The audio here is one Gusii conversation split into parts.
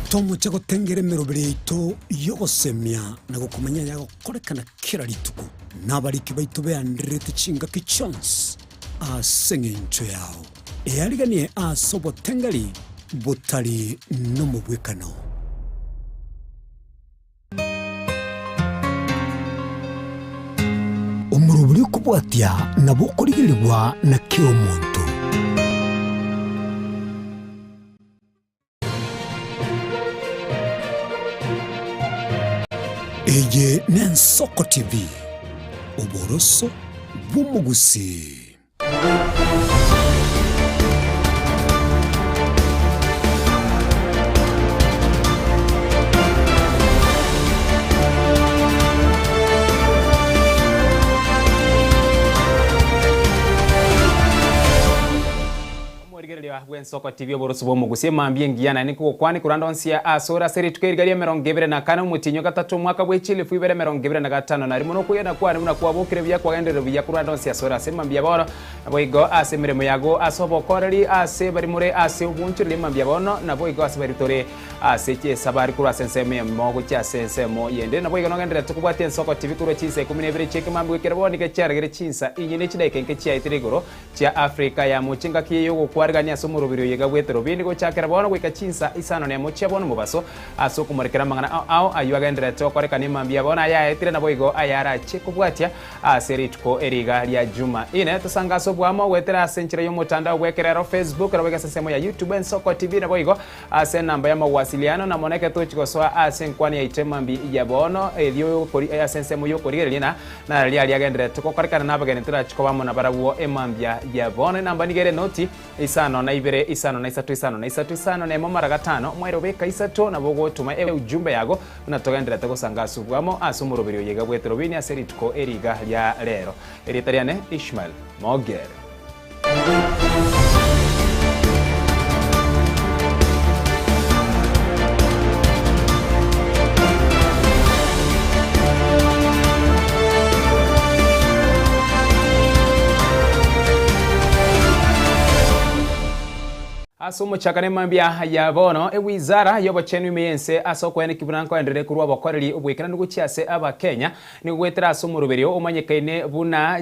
Tomoche gotengera emeroberi yaito y'ogosemia na gokomanya ayagokorekana kera rituko, na abariki baito beandererete chingaki chionsi ase engencho yao. Eariganie ase obotengeri botari nomobwekano. Omorobori okobwatia nabo okorigerigwa na kera omonto. Eye n'Ensoko TV, oboroso bw'omogusii. Omorigereria bw'ensoko TV oboroso bw'omogusi emambia engiya naende nkogokwania korende onsi ase ore ase rituko eriga ri'emerongo ebere na kane omotienyi o gatato omwaka bwe chilifu ibere emerongo ebere na gatano na rimo nokwegena kwane buna kwabokire buya kwagenderire buya korende onsi ase ore ase emambia bono naboigo ase emeremo yago ase obokoreri ase bari more ase obonchoreri emambia bono naboigo ase bari tore ase chiesabari korwa ase ensemo eyemo gochia ase ensemo yende naboigo nogendererete kobwatia ensoko TV korwa chinsa ikomi na ibere chi'ekemambia goikera bono nigo chiaregire chinsa inye ne chidaeka inke chiaetire igoro chia Afrika ya mochie engaki eye y'ogokwarigania ase omorobiri oyo iga bw'eterobini gochakera bono goika chinsa isano nemo chia bono mobaso ase okomorekera amang'ana ao ao ayio agendererete gokorekana emambia bono ayaetire naboigo ayarachie kobwatia ase rituko eri iga ria Juma ine. Tosange ase oboamo goetera ase enchera y'omotandao bw'ekerero Facebook naboigo ase ensemo ya YouTube Ensoko TV naboigo ase enamba y'amawasiliano na mono ekero togochia gosoa ase enkwani yaito emambia ya bono erio ase ensemo y'okorigereria na Nararia aria agendererete gokorekana nabageni torachie koba amo nabarabwo emambia ya bono. Enamba nigo ere noti, isano na ibere, isano na isato, isano na isato, isano na emo mara gatano, omoerio beka isato, nabo ogotoma eujumbe yago buna togendererete gosanga ase obwamo ase omoroberi oyo iga bw'eterobini ase rituko eri iga ria rero. Erieta riane Ishmael Mogere. Ase omochakano emambia ya bono, ewizara y'obochenu ime y'ense ase okoenekia buna nkoenderere korwa obokoreri oboikeranu gochia ase Abakenya, Nigo goetera ase omoroberio omanyekaine buna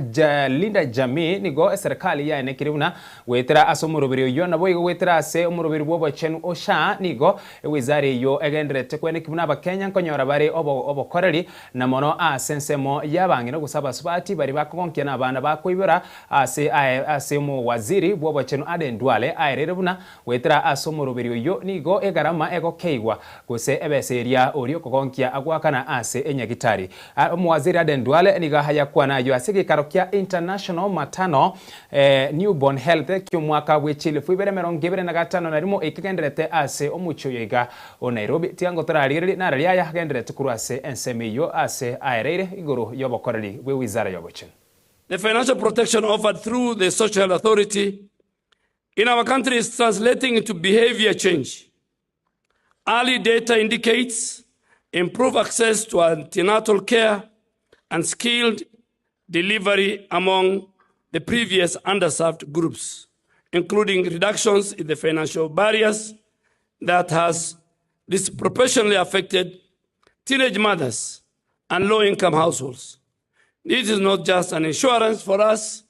Linda Jamii nigo eserekari yaenekire buna goetera ase omoroberio oyio naboigo goetera ase omoroberio bw'obochenu o SHA nigo ewizara eyio egendererete koenekia buna abakenya nkonyora bare obokoreri na mono ase ensemo y'abang'ina gose abasubati baria bakogonkia na abana bakoibora ase ase omowaziri bw'obochenu Aden Duale aereire buna Goetera ase omoroberi oyio nigo egarama egokeigwa, gose ebesa eria oria okogonkia agoakana ase enyagitari. Omowaziri Aden Duale nigo ayakwana ayio ase egeikaro kia International Maternal Newborn Health ki'omwaka bwe chilifu ibere emerongo ebere na gatano na rimo ekegenderete ase omochie oyo iga o Nairobi. Tiga ngotorarigererie nararia aya agenderete korwa ase ensemo eyio ase aereire igoro y'obokoreri bwe wizara y'obochenu. The financial protection offered through the Social Health Authority in our country is translating into behavior change. Early data indicates improved access to antenatal care and skilled delivery among the previous underserved groups, including reductions in the financial barriers that has disproportionately affected teenage mothers and low-income households. This is not just an insurance for us,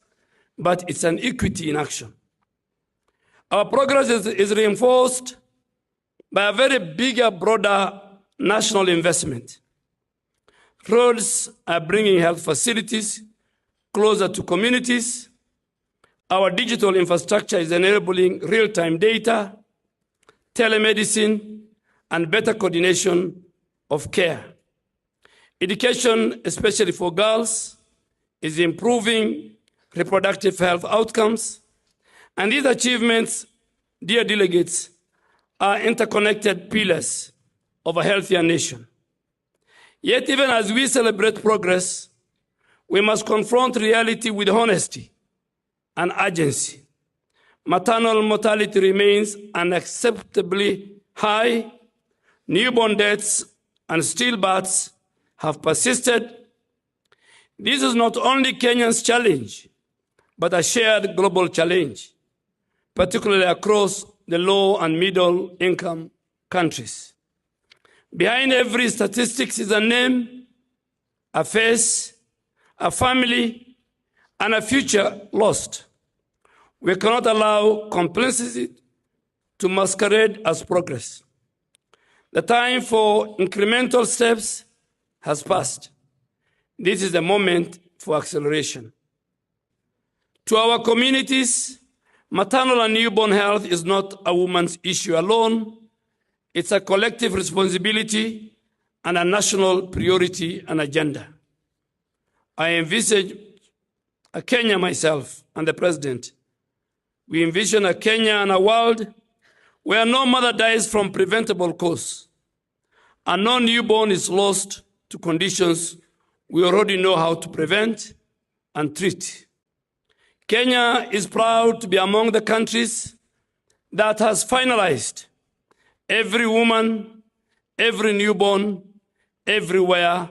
but it's an equity in action. Our progress is, is reinforced by a very bigger, broader national investment. Roads are bringing health facilities closer to communities. Our digital infrastructure is enabling real-time data, telemedicine, and better coordination of care. Education, especially for girls, is improving reproductive health outcomes. And these achievements, dear delegates, are interconnected pillars of a healthier nation. Yet, even as we celebrate progress, we must confront reality with honesty and urgency. Maternal mortality remains unacceptably high. Newborn deaths and stillbirths have persisted. This is not only Kenya's challenge, but a shared global challenge, particularly across the low and middle income countries. Behind every statistics is a name, a face, a family, and a future lost. We cannot allow complacency to masquerade as progress. The time for incremental steps has passed. This is the moment for acceleration. To our communities, maternal and newborn health is not a woman's issue alone. It's a collective responsibility and a national priority and agenda. I envisage a Kenya myself and the president. We envision a Kenya and a world where no mother dies from preventable cause and no newborn is lost to conditions we already know how to prevent and treat. Kenya is proud to be among the countries that has finalized every woman, every newborn, everywhere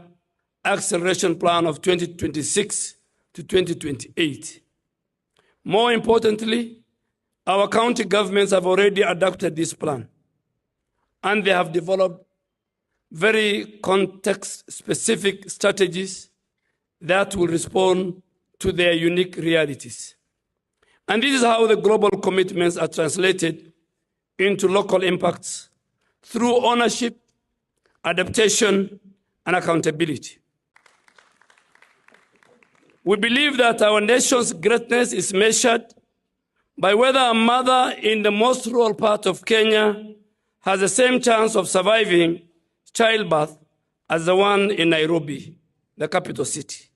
acceleration plan of 2026 to 2028. More importantly, our county governments have already adopted this plan and they have developed very context-specific strategies that will respond to their unique realities. And this is how the global commitments are translated into local impacts through ownership, adaptation, and accountability. We believe that our nation's greatness is measured by whether a mother in the most rural part of Kenya has the same chance of surviving childbirth as the one in Nairobi, the capital city,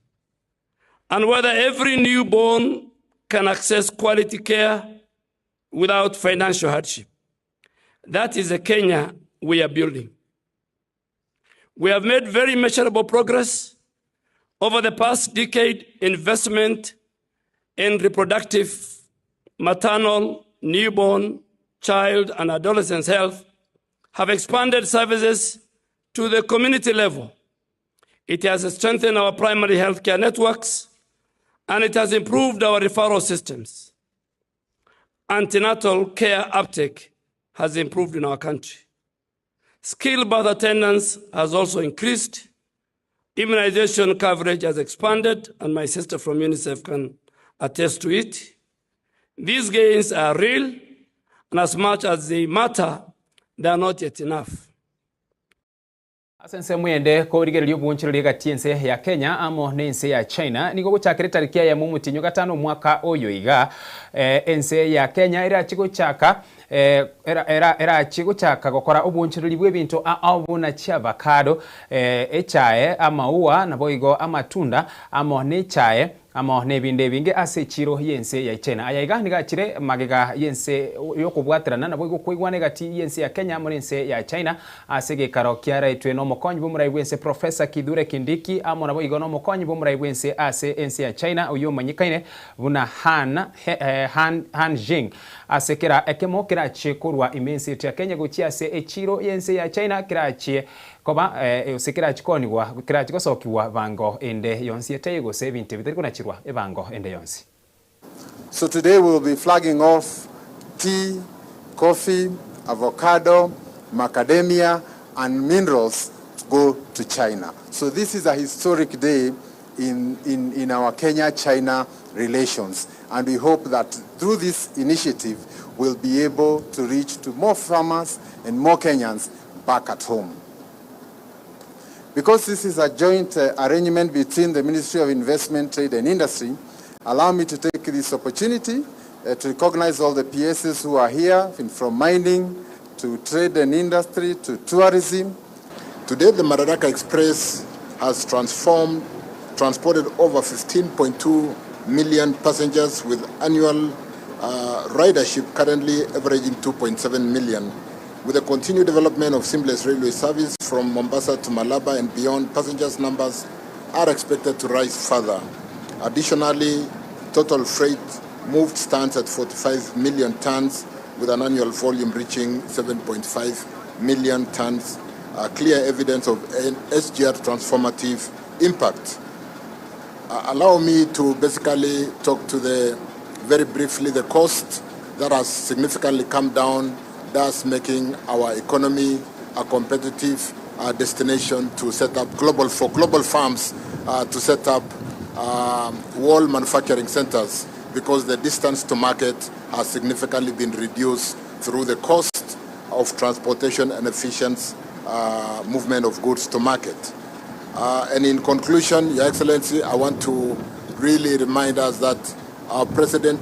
and whether every newborn can access quality care without financial hardship. That is the Kenya we are building. We have made very measurable progress over the past decade. Investment in reproductive, maternal, newborn, child, and adolescent health have expanded services to the community level. It has strengthened our primary healthcare networks, and it has improved our referral systems. Antenatal care uptake has improved in our country. Skilled birth attendance has also increased. Immunization coverage has expanded, and my sister from UNICEF can attest to it. These gains are real, and as much as they matter, they are not yet enough. Ase ensemo ende korigereria obonchereri egati y'ense ya Kenya amo n'ense ya China nigo gochakera etariki eyemo omotienyi o gatano omwaka oyo iga eh, ense ya Kenya erachi gochaka eh, era, era, erachi gochaka gokora obonchereri bw'ebinto ao buna chiavacado eh, echae amaua naboigo amatunda amo n'echae amo nebinde ebinge ase echiro y'ense ya China. Aya iga nigo achire magega y'ense y'okobwaterana naboigo koigwana egati y'ense ya Kenya amo n'ense ya China ase egekaro kiaraetwe n'omokonyi bw'omorai bw'ense Professor Kithure Kindiki amo naboigo n'omokonyi bw'omorai bw'ense ase ense ya China oyio omanyekaine buna Han, eh, Han, Han Jing ase kera ekemo kerachie korwa ime ense ya Kenya gochia ase echiro y'ense ya China kerachie Koba gose kerachie koonigwa, kerachie gosokigwa bango ende yonsi etaiyo gose ebinto ebi bitari konachirwa ebango ende yonsi. So today we will be flagging off tea, coffee, avocado, macadamia and minerals to go to China. So this is a historic day in, in, in our Kenya-China relations and we hope that through this initiative we'll be able to reach to more farmers and more Kenyans back at home. Because this is a joint uh, arrangement between the Ministry of Investment, Trade and Industry, allow me to take this opportunity uh, to recognize all the PSs who are here, from mining to trade and industry to tourism. Today, the Madaraka Express has transformed, transported over 15.2 million passengers with annual uh, ridership currently averaging 2.7 million. With the continued development of seamless railway service from Mombasa to Malaba and beyond, passengers numbers are expected to rise further. Additionally, total freight moved stands at 45 million tons with an annual volume reaching 7.5 million tons, uh, clear evidence of an SGR transformative impact. Uh, allow me to basically talk to the very briefly the cost that has significantly come down, thus making our economy a competitive destination to set up global for global firms to set up wall manufacturing centers because the distance to market has significantly been reduced through the cost of transportation and efficient movement of goods to market. And in conclusion, Your Excellency, I want to really remind us that our President,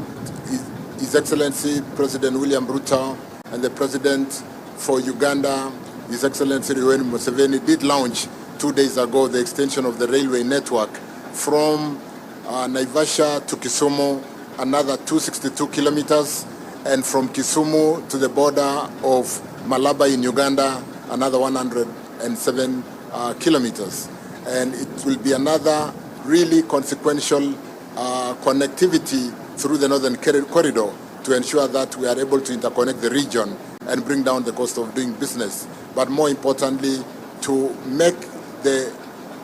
His Excellency President William Ruto, and the President for Uganda, His Excellency Yoweri Museveni, did launch 2 days ago the extension of the railway network from Naivasha to Kisumu, another 262 kilometers, and from Kisumu to the border of Malaba in Uganda, another 107 kilometers. And it will be another really consequential connectivity through the Northern Corridor to ensure that we are able to interconnect the region and bring down the cost of doing business. But more importantly, to make the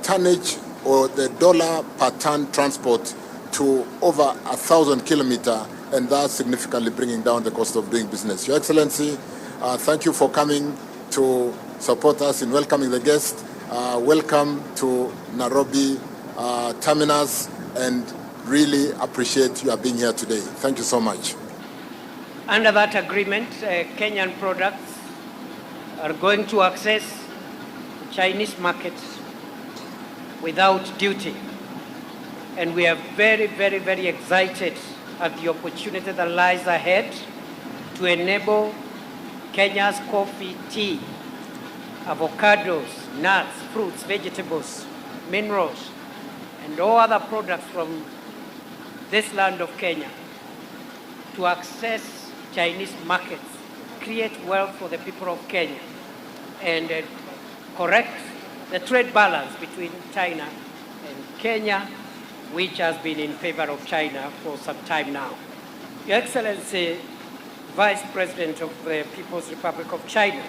tonnage or the dollar per ton transport to over 1,000 kilometers, and thus significantly bringing down the cost of doing business. Your Excellency, thank you for coming to support us in welcoming the guests. Welcome to Nairobi Terminus, and really appreciate your being here today. Thank you so much. Under that agreement, Kenyan products are going to access Chinese markets without duty. And we are very, very, very excited at the opportunity that lies ahead to enable Kenya's coffee, tea, avocados, nuts, fruits, vegetables, minerals, and all other products from this land of Kenya to access Chinese markets, create wealth for the people of Kenya, and correct the trade balance between China and Kenya, which has been in favor of China for some time now. Your Excellency, Vice President of the People's Republic of China,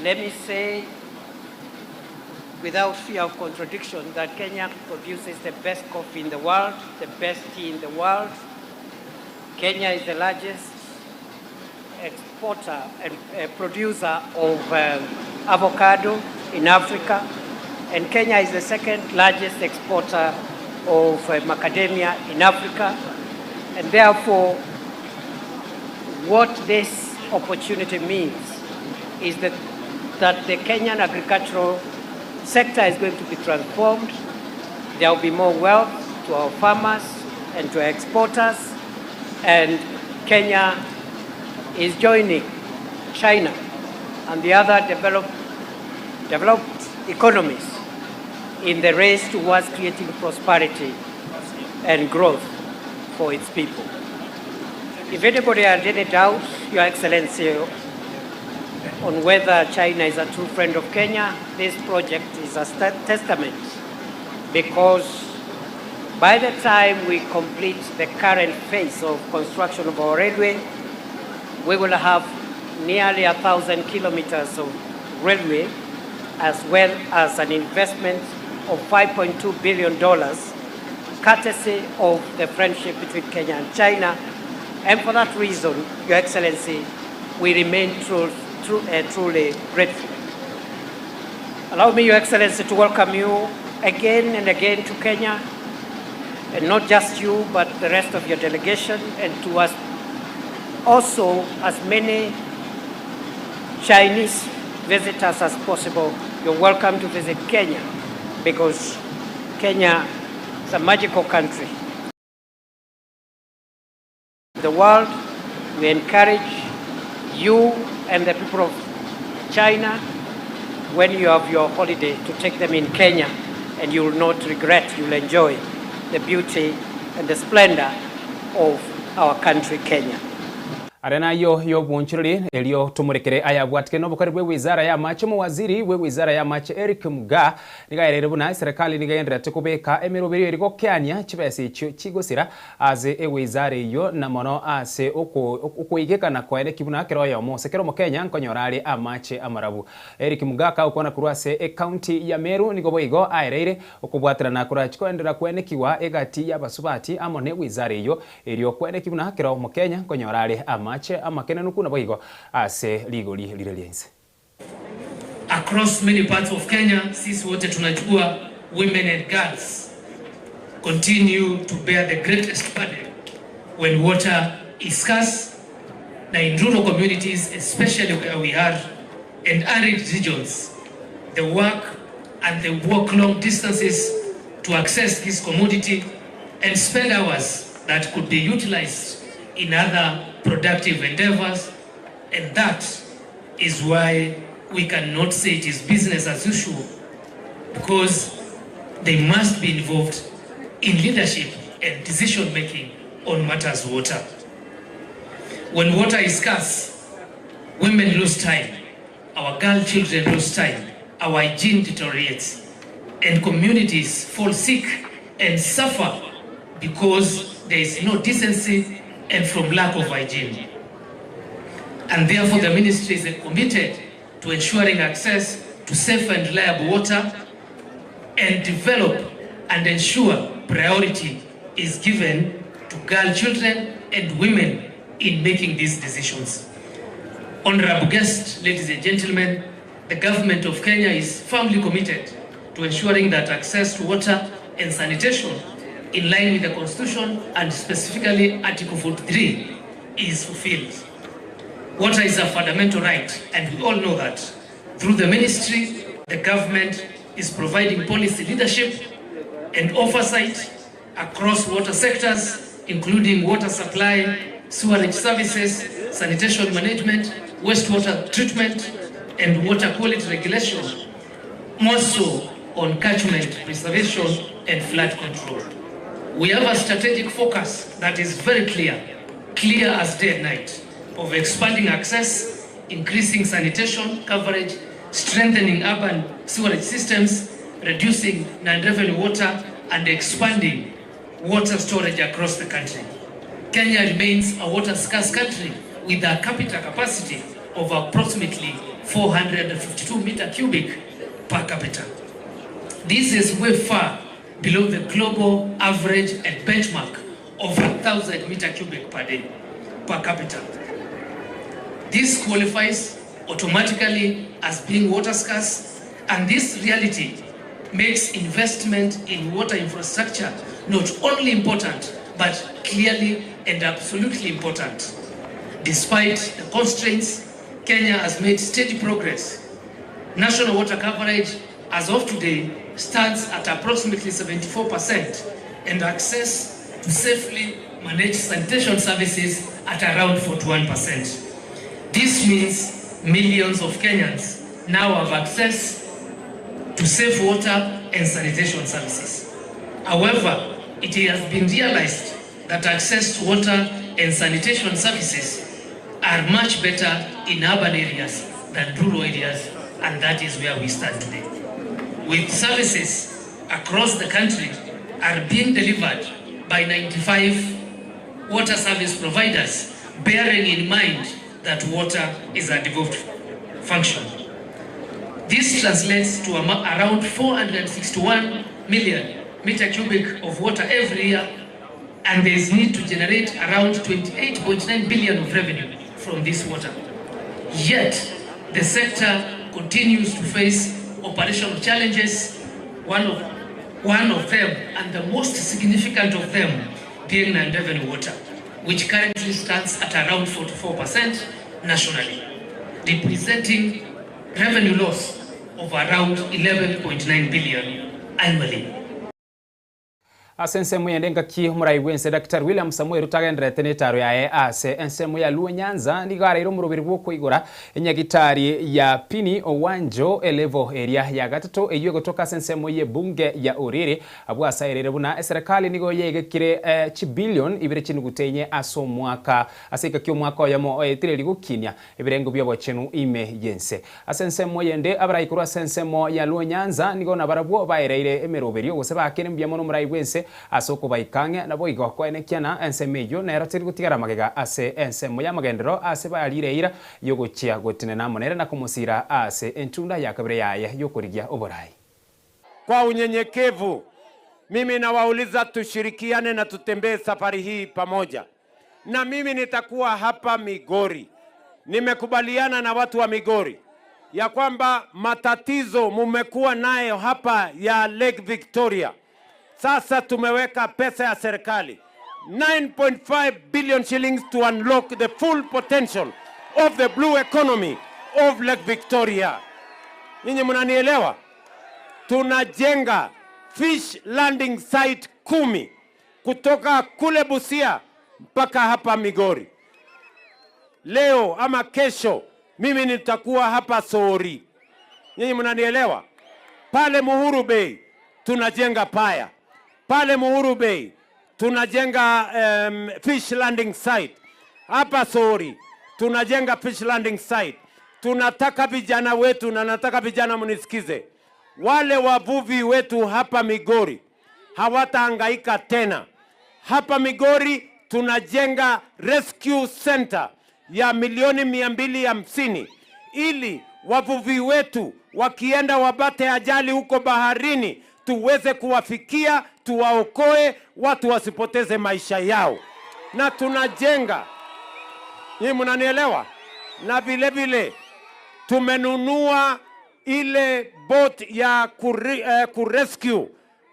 let me say without fear of contradiction that Kenya produces the best coffee in the world, the best tea in the world. Kenya is the largest exporter and producer of avocado in Africa, and Kenya is the second largest exporter of macadamia in Africa, and therefore what this opportunity means is that the Kenyan agricultural sector is going to be transformed. There will be more wealth to our farmers and to our exporters, and Kenya is joining China and the other developed economies in the race towards creating prosperity and growth for its people. If anybody had any doubt, Your Excellency, on whether China is a true friend of Kenya, this project is a testament, because by the time we complete the current phase of construction of our railway, we will have nearly 1,000 kilometers of railway, as well as an investment of $5.2 billion, courtesy of the friendship between Kenya and China. And for that reason, Your Excellency, we remain truly grateful. Allow me, Your Excellency, to welcome you again and again to Kenya, and not just you, but the rest of your delegation, and to us also as many Chinese visitors as possible. You're welcome to visit Kenya, because Kenya is a magical country. The world, we encourage you and the people of China, when you have your holiday, to take them in Kenya, and you will not regret, you will enjoy the beauty and the splendor of our country, Kenya. Aria nayo yobwonchorori erio tomorekere ayabwatike nobokori bwe wizara ya mache. Mowaziri bwe wizara ya mache Eric Mugaa nigaerere buna serikali nigaenderete kobeka emeroberi eri gokeania chibesa echio chigosira ase ewizara eyo na mono ase okoigekana kwaere kibuna kero oyomo ase kero omokenya nkonyora are amache amarabu. Eric Mugaa kagokwana korwa ase ecounty ya Meru nigo boigo aereire okobwaterana korachi koenderera kwenekiwa egati y'abasubati amo ne wizara eyo erio kweneki buna kero omokenya nkonyora are amache amakenenuku nabo igo ase rigori rire riense. Across many parts of Kenya, sisi wote tunajua women and girls continue to bear the greatest burden when water is scarce, na in rural communities, especially where we are, and arid regions, the work and the walk long distances to access this commodity and spend hours that could be utilized in other productive endeavors, and that is why we cannot say it is business as usual, because they must be involved in leadership and decision making on matters water. When water is scarce, women lose time, our girl children lose time, our hygiene deteriorates, and communities fall sick and suffer because there is no decency and from lack of hygiene. And therefore the ministry is committed to ensuring access to safe and reliable water and develop and ensure priority is given to girl children and women in making these decisions. Honorable guests, ladies and gentlemen, the government of Kenya is firmly committed to ensuring that access to water and sanitation in line with the Constitution and specifically Article 43 is fulfilled. Water is a fundamental right, and we all know that. Through the ministry, the government is providing policy leadership and oversight across water sectors, including water supply, sewerage services, sanitation management, wastewater treatment, and water quality regulation, more so on catchment preservation and flood control. We have a strategic focus that is very clear, clear as day and night, of expanding access, increasing sanitation coverage, strengthening urban sewerage systems, reducing non-revenue water, and expanding water storage across the country. Kenya remains a water-scarce country with a capita capacity of approximately 452 meter cubic per capita. This is way far below the global average and benchmark of 1,000 meter cubic per day per capita. This qualifies automatically as being water scarce, and this reality makes investment in water infrastructure not only important, but clearly and absolutely important. Despite the constraints, Kenya has made steady progress. National water coverage as of today stands at approximately 74% and access to safely managed sanitation services at around 41%. This means millions of Kenyans now have access to safe water and sanitation services. However, it has been realized that access to water and sanitation services are much better in urban areas than rural areas, and that is where we stand today. With services across the country are being delivered by 95 water service providers, bearing in mind that water is a devolved function. This translates to around 461 million meter cubic of water every year, and there is need to generate around 28.9 billion of revenue from this water. Yet, the sector continues to face operational challenges, one of them, and the most significant of them, being non-revenue water, which currently stands at around 44% nationally, representing revenue loss of around 11.9 billion annually. Ase ensemo yende engaki omorai bw'ense Daktari William Samoei Ruto agendererete netaro yaye ase ensemo ya Luo Nyanza nigo araire omoroberi bw'okoigora enyagitari ya Pini Owanjo elevel eria ya gatato eyio egotoka ase ensemo y'ebunge ya Uriri abwo ase aerire buna eserekari nigo yaigekire chibillion ibere chinuguta enye ase omwaka ase ekaki omwaka oyomo oetire rigokinia ebirengo bi'obochenu ime y'ense. Ase ensemo eyende abarai korwa ase ensemo ya Luo Nyanza nigo nabarabwo baereire emeroberio gose baakire mbuya mono omorai bw'ense ase okobaika ang'e naboigo koenekia na ensemo eyio nero teri gotigara magega ase ensemo y'amagenderero ase barire eira y'ogochia gotenena amo nere na komosira ase entunda ya kabere yaye y'okorigia oborai. Kwa unyenyekevu, mimi nawauliza tushirikiane na tutembee safari hii pamoja, na mimi nitakuwa hapa Migori. Nimekubaliana na watu wa Migori ya kwamba matatizo mumekuwa nayo hapa ya Lake Victoria, sasa tumeweka pesa ya serikali 9.5 billion shillings to unlock the full potential of the blue economy of Lake Victoria. Nyinyi mnanielewa? Tunajenga fish landing site 10 kutoka kule Busia mpaka hapa Migori. Leo ama kesho mimi nitakuwa hapa Sori. Nyinyi mnanielewa? Pale Muhuru Bay tunajenga paya, pale Muhuru Bay tunajenga fish landing site. Hapa Sori tunajenga fish landing site. Tunataka vijana wetu, na nataka vijana mnisikize, wale wavuvi wetu hapa Migori hawatahangaika tena. Hapa Migori tunajenga rescue center ya milioni 250 ili wavuvi wetu wakienda wapate ajali huko baharini tuweze kuwafikia, tuwaokoe, watu wasipoteze maisha yao. Na tunajenga, nyinyi mnanielewa? Na vile vile tumenunua ile boat ya kurescue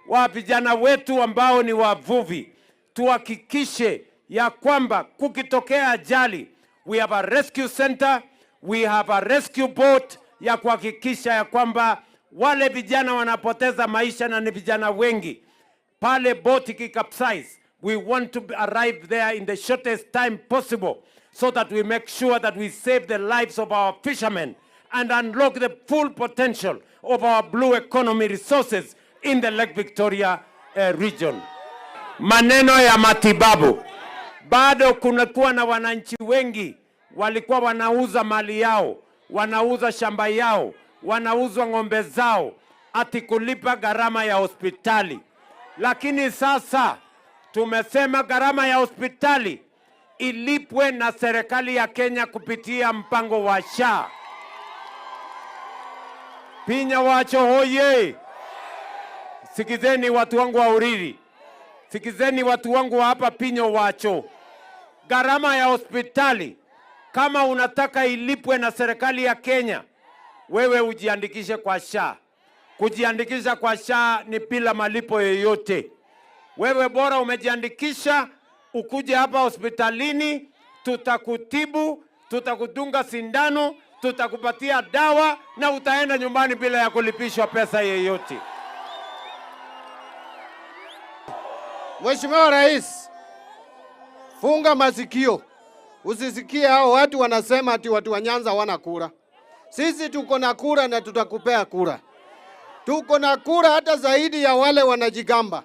wa vijana wetu ambao ni wavuvi. Tuhakikishe ya kwamba kukitokea ajali, we have a rescue center, we have a rescue boat ya kuhakikisha ya kwamba wale vijana wanapoteza maisha, na ni vijana wengi pale boat ikicapsize, we want to arrive there in the shortest time possible so that we make sure that we save the lives of our fishermen and unlock the full potential of our blue economy resources in the Lake Victoria region. Maneno ya matibabu, bado kunakuwa na wananchi wengi walikuwa wanauza mali yao, wanauza shamba yao, wanauza ng'ombe zao ati kulipa gharama ya hospitali. Lakini sasa tumesema gharama ya hospitali ilipwe na serikali ya Kenya kupitia mpango wa SHA. Pinya wacho hoye! Sikizeni watu wangu wa Uriri, sikizeni watu wangu wa hapa Pinyo wacho. Gharama ya hospitali kama unataka ilipwe na serikali ya Kenya, wewe ujiandikishe kwa SHA. Kujiandikisha kwa SHA ni bila malipo yoyote. Wewe bora umejiandikisha, ukuje hapa hospitalini, tutakutibu, tutakudunga sindano, tutakupatia dawa na utaenda nyumbani bila ya kulipishwa pesa yoyote. Mheshimiwa Rais, funga masikio, usisikie hao watu wanasema ati watu wa Nyanza hawana kura. Sisi tuko na kura na tutakupea kura. Tuko na kura hata zaidi ya wale wanajigamba,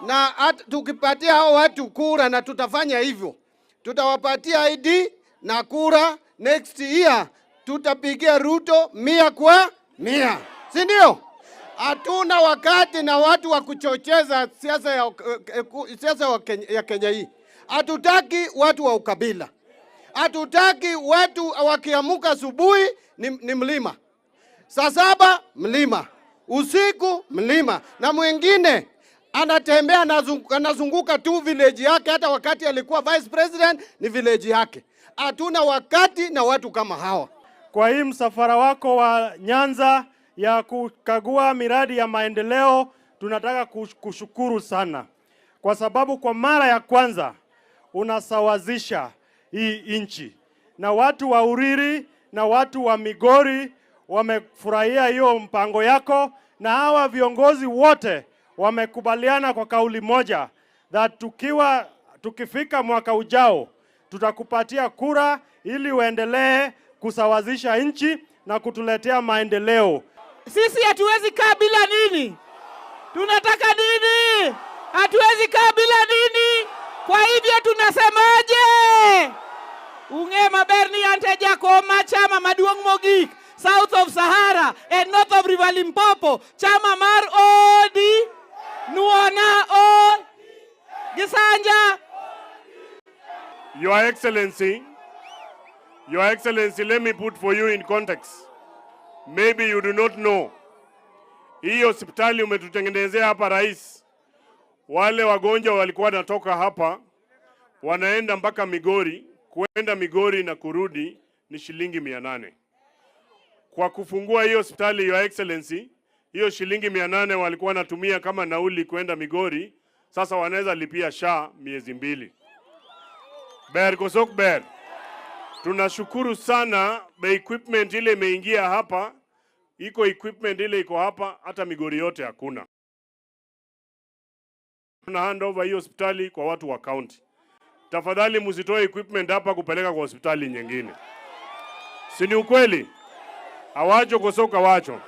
na hata tukipatia hao watu kura, na tutafanya hivyo, tutawapatia ID na kura. Next year tutapigia Ruto 100 kwa 100, si ndio? Hatuna wakati na watu wa kuchocheza siasa ya Kenya hii. Hatutaki watu wa ukabila. Hatutaki watu wakiamuka asubuhi ni mlima, saa 7 mlima, usiku mlima, na mwingine anatembea anazunguka tu village yake. Hata wakati alikuwa vice president ni village yake. Hatuna wakati na watu kama hawa. Kwa hii msafara wako wa Nyanza ya kukagua miradi ya maendeleo, tunataka kushukuru sana kwa sababu kwa mara ya kwanza unasawazisha hii nchi, na watu wa Uriri na watu wa Migori wamefurahia hiyo mpango yako, na hawa viongozi wote wamekubaliana kwa kauli moja that tukifika mwaka ujao tutakupatia kura ili uendelee kusawazisha nchi na kutuletea maendeleo. Sisi hatuwezi kaa bila nini? Tunataka nini? Hatuwezi kaa bila nini? Kwa hivyo tunasemaje? Ung'e maber ni ante jakoma chama maduong' mogik South of Sahara and North of River Limpopo, chama mar OD Nuona O Gisanja. Your Excellency, Your Excellency, let me put for you in context. Maybe you do not know. Hii hospitali umetutengenezea hapa Rais. Wale wagonjwa walikuwa wanatoka hapa wanaenda mpaka Migori, kwenda Migori na kurudi ni shilingi 800. Kwa kufungua hiyo hospitali, Your Excellency, hiyo shilingi 800 walikuwa wanatumia kama nauli kwenda Migori, sasa wanaweza lipia SHA miezi 2. Ber kosok ber. Tunashukuru sana the equipment ile imeingia hapa, iko equipment ile iko hapa, hata Migori yote hakuna. Tuna hand over hiyo hospitali kwa watu wa county. Tafadhali msitoe equipment hapa kupeleka kwa hospitali nyingine. Si ni ukweli? Awacho kosoka wacho.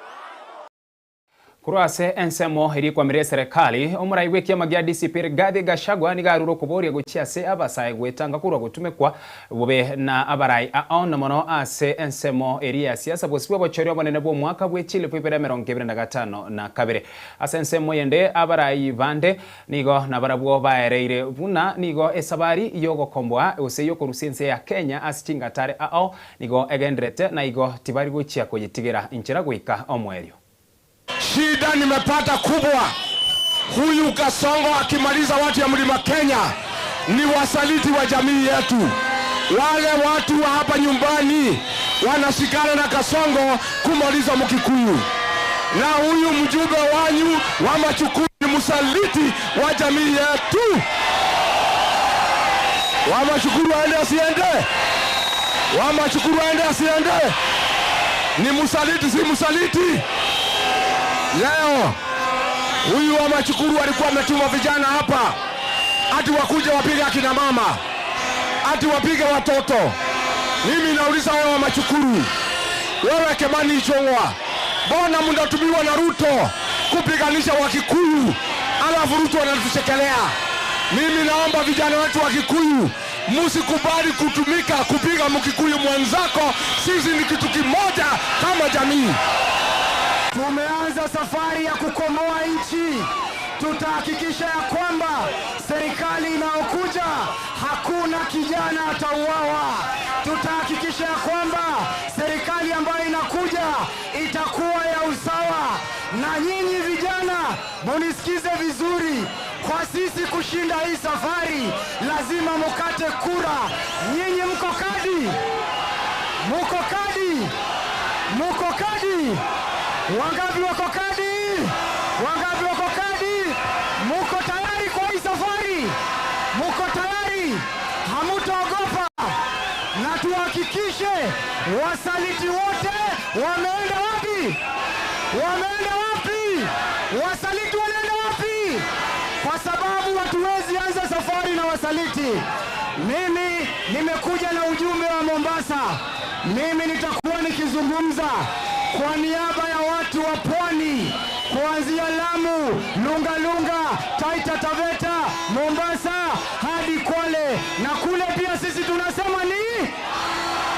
Korwa ase ensemo eria ekwamiria eserekari, omorai bw'ekiama gia DCP Rigathi Gachagua nigo arure okoboria gochia ase abasae gwetanga korwa gotumekwa bobe na abarai ao na mono ase ensemo eria ya siasa bosibwa obochori obonene bw'omwaka bwe chilifu ibere emerongo ebere na gatano na kabere. Ase ensemo yende abarai bande nigo nabarabwo baereire buna nigo esabari y'ogokomboa gose y'okorusia ense ya Kenya ase chingatare ao nigo egenderete na igo tibari gochia koyetigera inchera goika omoerio. Shida nimepata kubwa, huyu Kasongo akimaliza watu ya mlima Kenya ni wasaliti wa jamii yetu. Wale watu wa hapa nyumbani wanashikana na Kasongo kumaliza Mkikuyu, na huyu mjumbe wanyu wa Machukuru ni msaliti wa jamii yetu. Wa Machukuru aende asiende? Wa Machukuru aende asiende? Ni msaliti, si msaliti? Leo huyu wa Machukuru alikuwa ametuma vijana hapa ati wakuje wapige akina mama, ati wapige watoto. Mimi nauliza wewe wa Machukuru, wewe Kimani Ichung'wa, mbona mnatumiwa na Ruto kupiganisha Wakikuyu alafu Ruto anatuchekelea? Mimi naomba vijana wetu wa Kikuyu msikubali kutumika kupiga Mkikuyu mwenzako. Sisi ni kitu kimoja kama jamii. Tumeanza safari ya kukomboa nchi. Tutahakikisha ya kwamba serikali inayokuja hakuna kijana atauawa. Tutahakikisha ya kwamba serikali ambayo inakuja itakuwa ya usawa. Na nyinyi vijana munisikize vizuri, kwa sisi kushinda hii safari lazima mukate kura. Nyinyi mko kadi? Muko kadi? Muko kadi? Wangapi wako kadi? Wangapi wako kadi? Muko tayari kwa hii safari? Muko tayari? Hamutaogopa? Na tuhakikishe wasaliti wote wameenda wapi? Wameenda wapi? Wasaliti wanaenda wapi? Kwa sababu hatuwezi anza safari na wasaliti. Mimi nimekuja na ujumbe wa Mombasa. Mimi nitakuwa nikizungumza kwa niaba ya watu wa pwani kuanzia Lamu, Lungalunga, Taita Taveta, Mombasa hadi Kwale, na kule pia sisi tunasema ni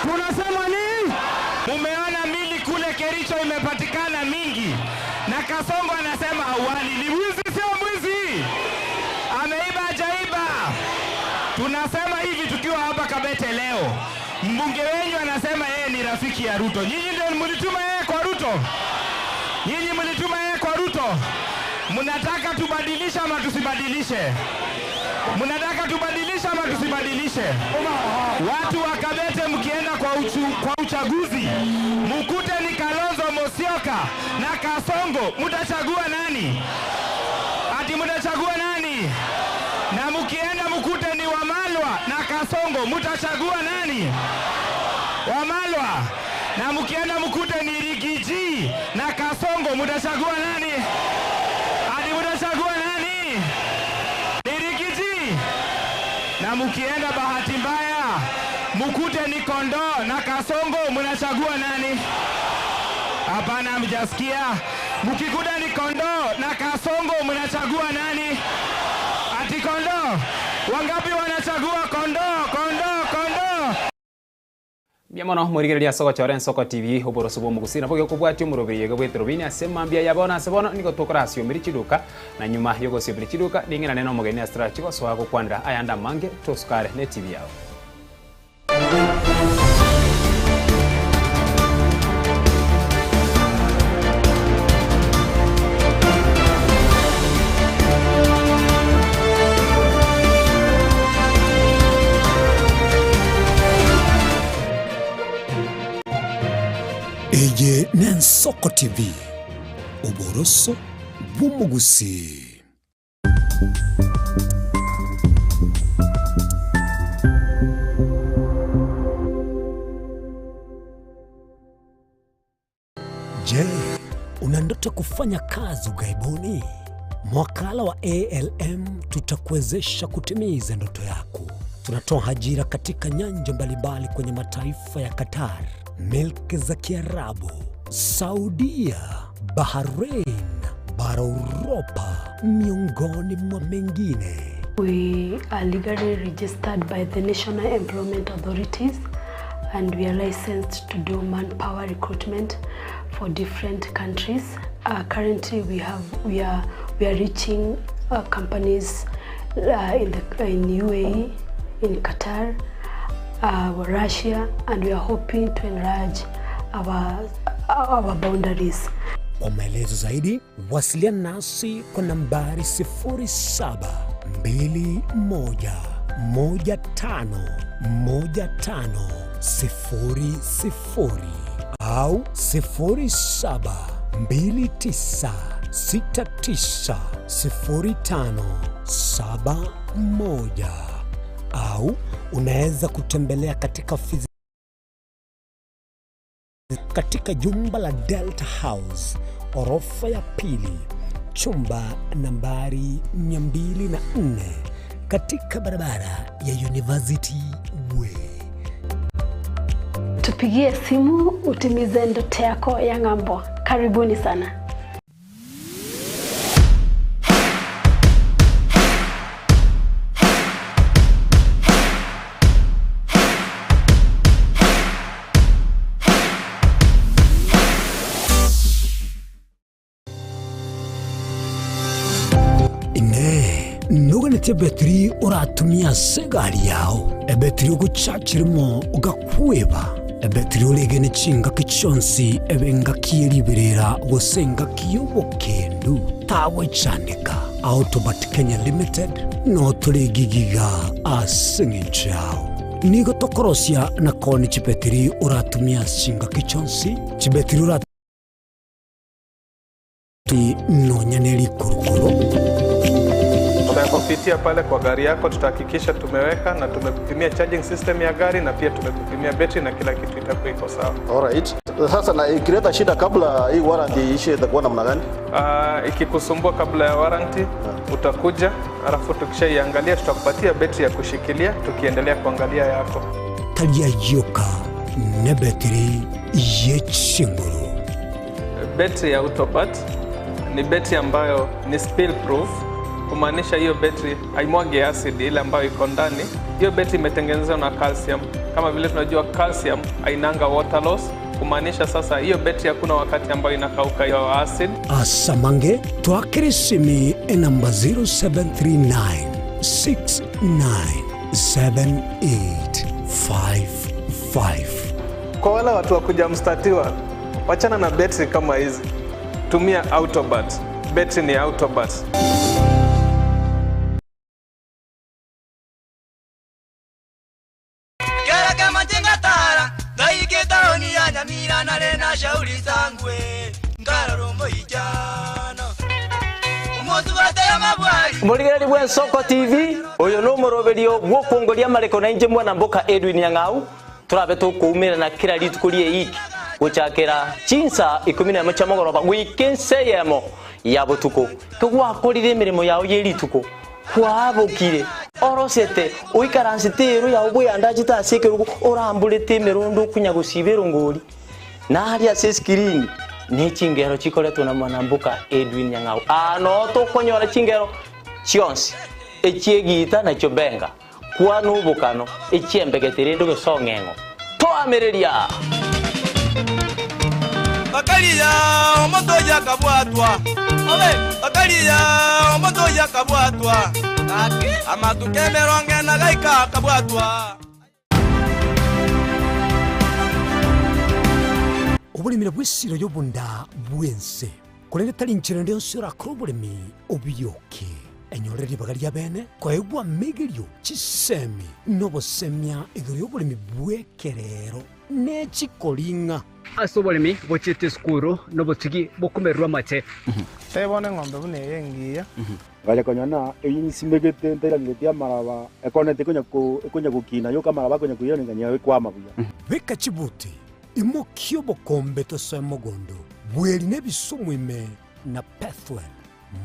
tunasema ni Mumeona mili kule Kericho imepatikana mingi, na Kasongo anasema hauani. Ni mwizi, sio mwizi? Ameiba hajaiba? Tunasema hivi tukiwa hapa Kabete leo, mbunge wenyu anasema yeye ni rafiki ya Ruto. Nyinyi ndio mlituma yeye kwa Ruto? Nyinyi mlituma yeye kwa Ruto? Mnataka tubadilishe ama tusibadilishe? Mnataka tubadilishe ama tusibadilishe? Watu wa Kabete mkienda kwa uchaguzi mukute ni Kalonzo Musyoka na Kasongo, mtachagua nani? Ati mtachagua nani? Na mkienda mukute ni Wamalwa na Kasongo, mtachagua nani? Wamalwa. Na mkienda mukute ni Rigiji na Kasongo, mtachagua nani? Ati mtachagua nani? Ni Rigiji. Na mkienda bahati mbaya mukute ni Kondoo na Kasongo, mnachagua nani? Hapana, hamjasikia. Mkikuta ni Kondoo na Kasongo, mnachagua nani? Ati Kondoo. Wangapi wanachagua Kondoo? Kondoo, Kondoo. Mbuya mono morigereria ase ogochora Ensoko TV oboroso bw'omogusii nabo gekobwatia omoroberi iga bw'eterobini ase mambia ya bono ase bono nigo tokorasiomeria chiduka na nyuma y'ogosiomeria chiduka ning'erane nomogeni ase torachi gosoa gokwanera ayande amange tosukare ne TV yao. Eye Ensoko TV, oboroso bw'omogusii. Je, una ndoto kufanya kazi ughaibuni? Mwakala wa ALM tutakuwezesha kutimiza ndoto yako. Tunatoa ajira katika nyanja mbalimbali kwenye mataifa ya Qatar, milki za Kiarabu, Saudia, Bahrain, bara Uropa, miongoni mwa mengine. We are legally registered by the National Employment Authorities and we are licensed to do manpower recruitment for different countries. Currently we have we are we are reaching companies in the in UAE, in Qatar, Russia and we are hoping to enlarge our our boundaries. Kwa maelezo zaidi wasiliana nasi kwa nambari 0721151500 au 0729690571 au unaweza kutembelea katika ofisi katika jumba la Delta House orofa ya pili chumba nambari 204 katika barabara ya University Way. Tupigie simu utimize ndoto yako ya ng'ambo. Karibuni sana. Inee! Noganeti ebetiri oratumie ase egari yao, ebetiri ogochachirimo ogakweba, ebetiri oregene chingaki chionsi ebe engaki ye riberera gose engaki y'obokendu? Tagwechandeka. Autobat Kenya Limited no tore gigiga ase eng'encho yao. Nigo tokorosia na koonia chibetiri oratumie ase chingaki chionsi, chibetiri ora Nonya ne rikurukuru. Tutakupitia pale kwa gari yako, tutahakikisha tumeweka na tumekupimia charging system ya gari na pia tumekupimia betri na kila kitu itakuwa iko sawa. Alright. Sasa na ikileta shida kabla hii warranty iishe itakuwa namna gani? Ikikusumbua kabla ya warranty utakuja, alafu tukishaiangalia tutakupatia betri ya kushikilia tukiendelea kuangalia yako. Taria yoka nebetiri yechinguru. Betri ya Autobat ni betri ambayo ni spill proof, kumaanisha hiyo betri haimwagi acid ile ambayo iko ndani. Hiyo betri imetengenezwa na calcium. Kama vile tunajua calcium hainanga water loss, kumaanisha sasa hiyo betri hakuna wakati ambayo inakauka hiyo acid. Asamange twakere simi enamba 0739 697855. Kwa wale watu wa kuja mstatiwa, wachana na betri kama hizi, tumia Autobat. Betri ni Autobat. Kera kama jenga tara ngaike taoni ya Nyamira nare na shauri zangwe ngararombo ijano umuntu bataya mabwari Mũrigereri bwa Nsoko TV ũyũ nĩ mũroberio gũkũngũria marĩko na inje mwana mboka Edwin Nyang'au tũrabe tũkũumĩra na kĩra rituko rie iki gũchakĩra chinsa ikumi na ĩmwe cia mũgoroba gwike nseyemo ya botuko kĩgwakorire mĩrĩmo yao ye rituko kwabũkire orosete ũikarancite ĩrũ yao bwĩandachite ase ekerugo ũrambũrĩte ĩmĩrũndũ kunya gũciba ĩrũngũri na harĩa ase screen nĩ chingero chikoretwo na mwanambuka Edwin Nyang'au ano tũkonyora chingero chionsi echiegita nakio benga kwana obokano echiembegetere ende gosong'eng'o twamerĩria bakaliya omonto oyo akabwatwa obe bakaliya omonto oyo akabwatwa amatuka emerongo ena gaika akabwatwa Oboremi bw'esiro y'obonda bw'ense, korende tari nchera ende yonsi orakore oboremi obiyoke. Enyore ribaga ria bene koegwa amegerio, chisemi, na obosemia igoro y'oboremi bw'ekerero. ne chikoring'a. Ase oboremi bochiete esukuru nobotugi bokomererwa amate. Tebona eng'ombe buna eye engiya. Ngacha konyora ng'a eyio nsimegete ntairaneretie amaraba, ekonete ekonya ko ekonya gokina yoka amaraba akonya koiraneria ng'a ekwama buya. Beka chibuti, imokia obokombe tosoe mogondo, bweri nebisumu ime na Pethuel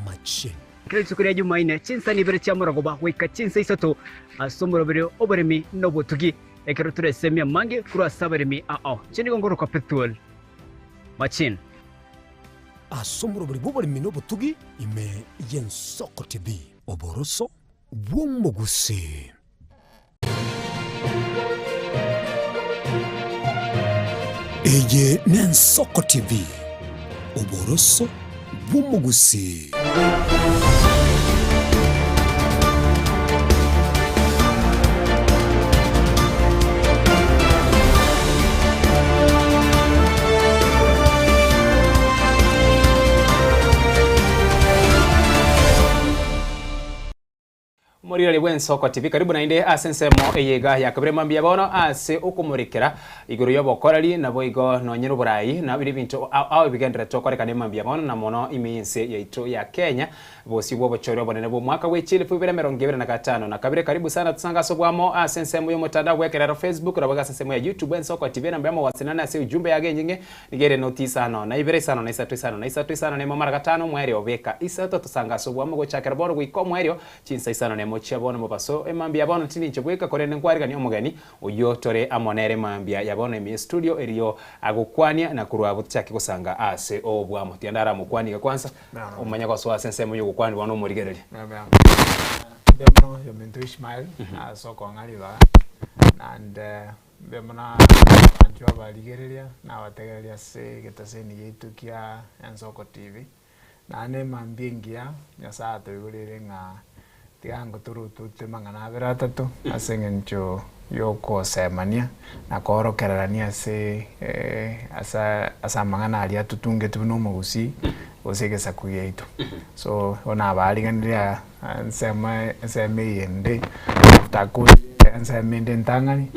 machine. Kera rituko ria Jumaine, chinsani ibere chia morogoba goika chinsa isato ase omoroberi oboremi na obotugi, ekero toresemie amange korwa ase abaremi ao. Inche nigo ngorokwa Pethuel Machine. Ase omoroberi bw'oboremi na obotugi ime y'Ensoko TV, oboroso bw'omogusii. Eye n'Ensoko TV, oboroso bw'omogusii. Omorigereria bw'ensoko TV karibu naende ase ensemo eye iga ya kabere mambia bono ase okomorikera igoro y'obokoreri naboigo nonye noborai na bire ebinto ao ao ebigenderete okorekana mambia bono na mono ime y'ense yaito ya Kenya bosio bw'obochori obonene bw'omwaka bwe chilifu ibere emerongo ebere na gatano na kabere karibu sana tosange ase obwamo ase ensemo y'omotandao bw'ekerero Facebook naboigo ase ensemo ya YouTube ensoko TV enamba y'omowasinano ase ujumbe yago enyinge Nigo ere noti isano na ibere, isano na isato, isano na isato, isano na emo mara gatano, omoerio obeka isato, tosange ase obwamo gochakera bono goika omoerio, chinsa isano na emo chia bono mobaso. Emambia ya bono tindi inche bweka, korende nkwariganie omogeni oyio tore amo nere emambia ya bono ime y'estudio, erio agokwania na korwa abwo tochake gosanga ase obwamo. Tiga ndaramokwanie iga kwansa, omanye gosoa ase ensemo y'ogokwania bono omorigereria. Mbuya mono oyominto Ishmael ase okong'a ribaga naende Mbuya mono abanchwa abarigereria na abategereria ase egetaseni giaito kia Ensoko TV. Naende emambia engiya Nyasae atoigoreire ng'a tiga ngotorotute mang'ana abere atato ase eng'encho yokosemania na koorokererania ase ase ase amang'ana aria atotungetwe buna omogusii gose egesaku giaito. So bono nabariganirie aa ensemo ensemo eyende after akorire ensemo ende entang'ani,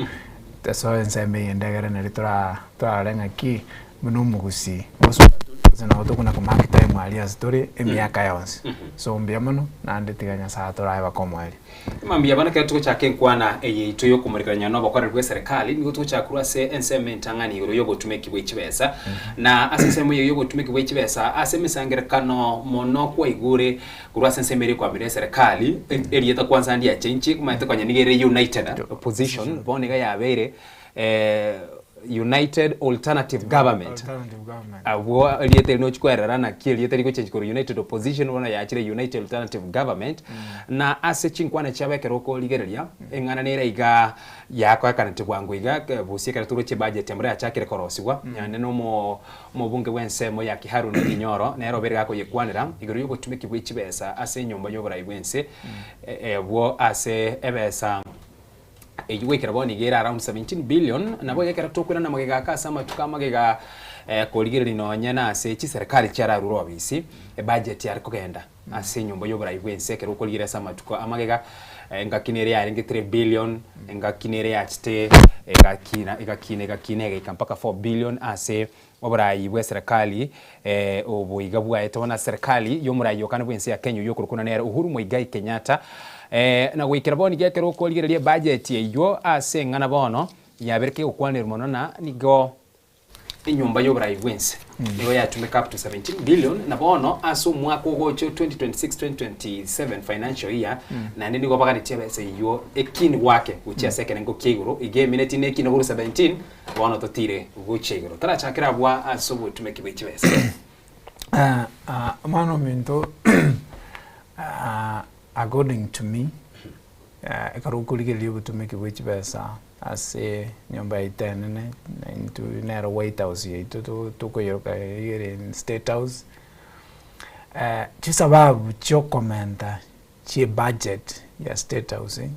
tosoe ensemo eyende egere naria tora torarore ng'aki buna omogusii gose gose nabo tokona ko mark time aria ase tore emiaka yonsi. So mbuya mono naende tiga Nyasaye atorae baka omoerio. Mambia bono ekero togochaka enkwana eye yaito y'okomorikerania nobokoreri bw'eserekari, nigo togochaka korwa ase ensemo entang'ani igoro y'obotumeki bwe chibesa. Na ase ensemo eye y'obotumeki bwe chibesa, ase emesangerekano mono kwaigure korwa ase ensemo eria ekwamire eserekari, erieta kwanza ndiachenchie, omanyete konya nigo ere United Opposition, bono iga yabeire United Alternative Government. Abwo erieta eri nochi kwerera naki erieta rigochengi korwa United Opposition bono yachire United Alternative Government. Na ase chinkwana chiabo ekero okorigereria, eng'ana nere iga yakoekanete bwango iga bosie ekero toroche ebudget embura yachakire korosigwa, naende na omo omobunge bw'ensemo ya Kiharu Ndindi Nyoro nere obeire gakoyekwanera igoro y'obotumeki bwe chibesa ase enyomba y'oborai bw'ense abwo ase ebesa Eyio goikera bono iga ere around 17 billion, nabo iga ekero tokoirana magega aka ase amatuko amagega korigereria nonye na ase chiserikali chiararure obisi, ebudget yare kogenda ase enyomba y'oborai bw'ense ekero okorigereria ase amatuko amagega, engaki nere yarenge 3 billion, engaki nere yachete egakina egakina egakina egaika mpaka 4 billion ase oborai bw'eserekari obo iga bwaete bono ase serikali y'omorai okane bw'ense ya Kenya oyio okorokwa nere Uhuru Muigai Kenyatta na goikera bono iga ekero okorigereria ebudget eyio ase eng'ana bono yabere kegokwanerwa mono na nigo enyomba y'oborai bw'ense nigo yatumeka up to 17 billion na bono ase omwaka ogocha 2026 2027 financial year naende nigo baganetie ebesa eyio ekini gwake gochia ase ekerengo kia igoro iga emineti na ekina korwa 17 Bono totire gochia igoro. Torachakere abwo ase obotumeki bwe chibesa. Omwana ominto according to me ekero okorigereria obotumeki bwe chibesa ase enyomba yaito enene intwe nere white house yaito tokoyeroka ere state house, chisababu chiokomenta chie budget ya state house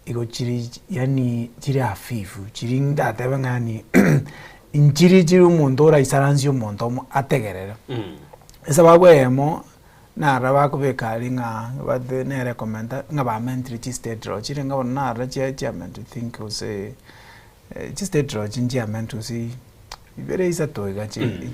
igo chiri yaani chiri hafifu chiri ndatebe ng'a yaani nchiri chiri omonto oraisaransie omonto omo ategerere. Esababu eyemo naro bakobeka aria ng'a bate nere ekomenta ng'a bamentire chistate road chire ng'a bono naro chia chiamentwe think gose. Chi state lodge nchiamentwe gose ibere isato iga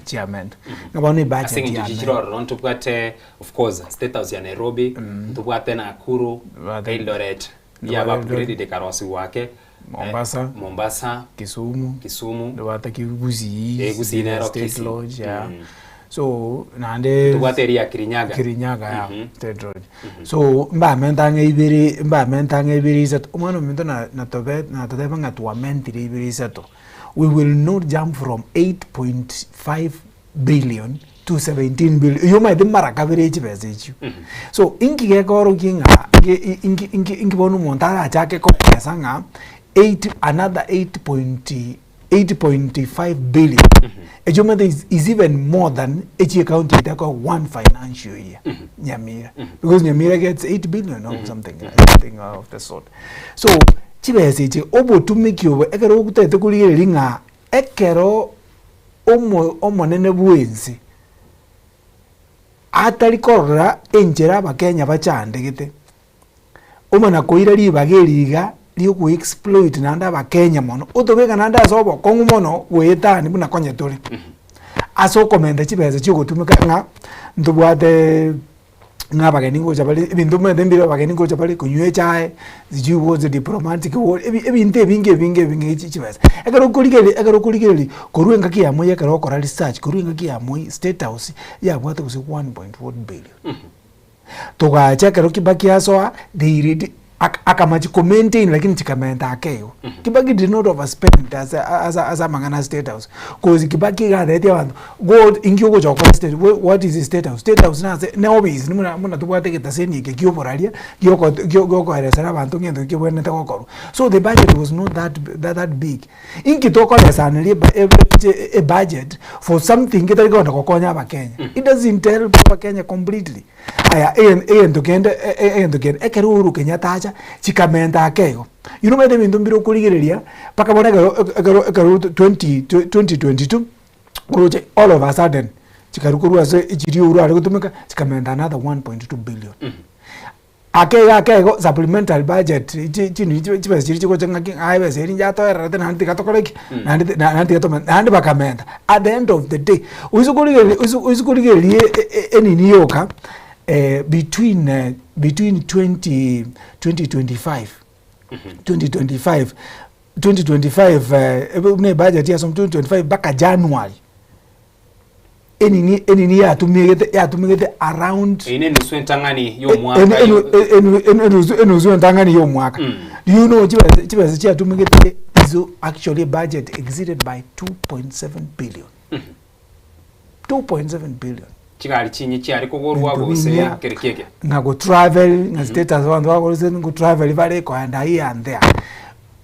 chiamentwe. Ng'a bono ebudget Ase eng'encho yamentwe. chichire ororo ntobwate of course state house ya Nairobi, ntobwate Nakuru, Eldoret, yaba upgraded ekarosigwa ake, Mombasa, Mombasa, Kisumu, Kisumu, ntobwate Gusii, Eh, Gusii nero State Kisii. Lodge, yeah. So naende Ntobwate eria ya Kirinyaga. Kirinyaga, yeah, State Lodge. So mbamente ang'e ibere, mbamente ang'e ibere isato, omwana ominto na natobe natoteba ng'a twamentire ibere isato, we will not jump from 8.5 billion to 17 billion, oywo omanyete mara kabere chibesa echio. So inki gekorokia ng'a ge inki inki inki bono omonto arachake kogesa ng'a eight another eight point 8.5 billion echio omanyete is, is even more than echi ecounty yaito ekoa one financial year Nyamira because Nyamira gets 8 billion or something, something of the sort. So chibesa echi obotumiki obo ekero otagete korigereria ng'a ekero omo omonene bwensi atari korora enchera abakenya bachandegete, omana koira ribaga eri iga riogo exploit naende abakenya mono, otobeka naende ase obokong'u mono goetani buna konye tore, ase okomenta chibesa chiogotumeka ng'a ntobwate ng'a abageni ngocha bare ebinto omanyete mbire abageni ngocha bare konywa echae, sijui gose diplomatic wo ebi ebinto ebinge ebinge ebinge echi chibesa. Ekero okorigereria ekero okorigereria korwa engaki ya moi ekero okora research korwa engaki ya moi state house yabwate gose 1.4 billion. Togacha ekero Kibaki asoa they redu aka akamachia ko maintain lakini chikamenta ake igo. Kibaki did not overspend ase ase ase amang'ana a state house cause Kibaki iga atebetie abanto go inki ogocha gokora state what is state house? State house nase ne office buna buna tobwate egetaseni eke kia oboraria gioko gio giokoeresera abanto ng'a egento kebwenerete gokorwa. So the budget was not that that big. Inki tokoresaneria ebudget for something getari kogenda gokonya abakenya? It doesn't help abakenya completely. Aya egento kende egento kende ekero Uhuru Kenyatta acha chikamenta ake igo. You know omanyete ebinto mbire okorigereria mpaka bono ekero ekero ekero 2022 oroche all of a sudden chikarwa korwa ase chiria Uhuru are gotumeka chikamenta another 1.2 billion. Ake iga ake igo supplementary budget chi chinini chibesa chiria chigocha ng'aki ng'a ebesa eria yatoererete naende tiga tokore ki? Naende ti naende tiga tome naende bakamenta. At the end of the day, oise korigereria oise oise korigereria enini yoka between between 20 2025 2025 2025 buna ebudget yasomwa 2025 mpaka January. Enini enini yatumegete yatumegete around Eye nenusu entang'ani y'omwaka enu enu enu enu enusu enusu entang'ani y'omwaka. Do you know chibesa chibesa chiatumegete iso actually budget exceeded by 2.7 billion. 2.7 billion. Chigari chinyi chiare kogorwa Binto gose binya, kere kieke. ng'a go travel ng'a status abanto bagorese go travel bare koenda here and there.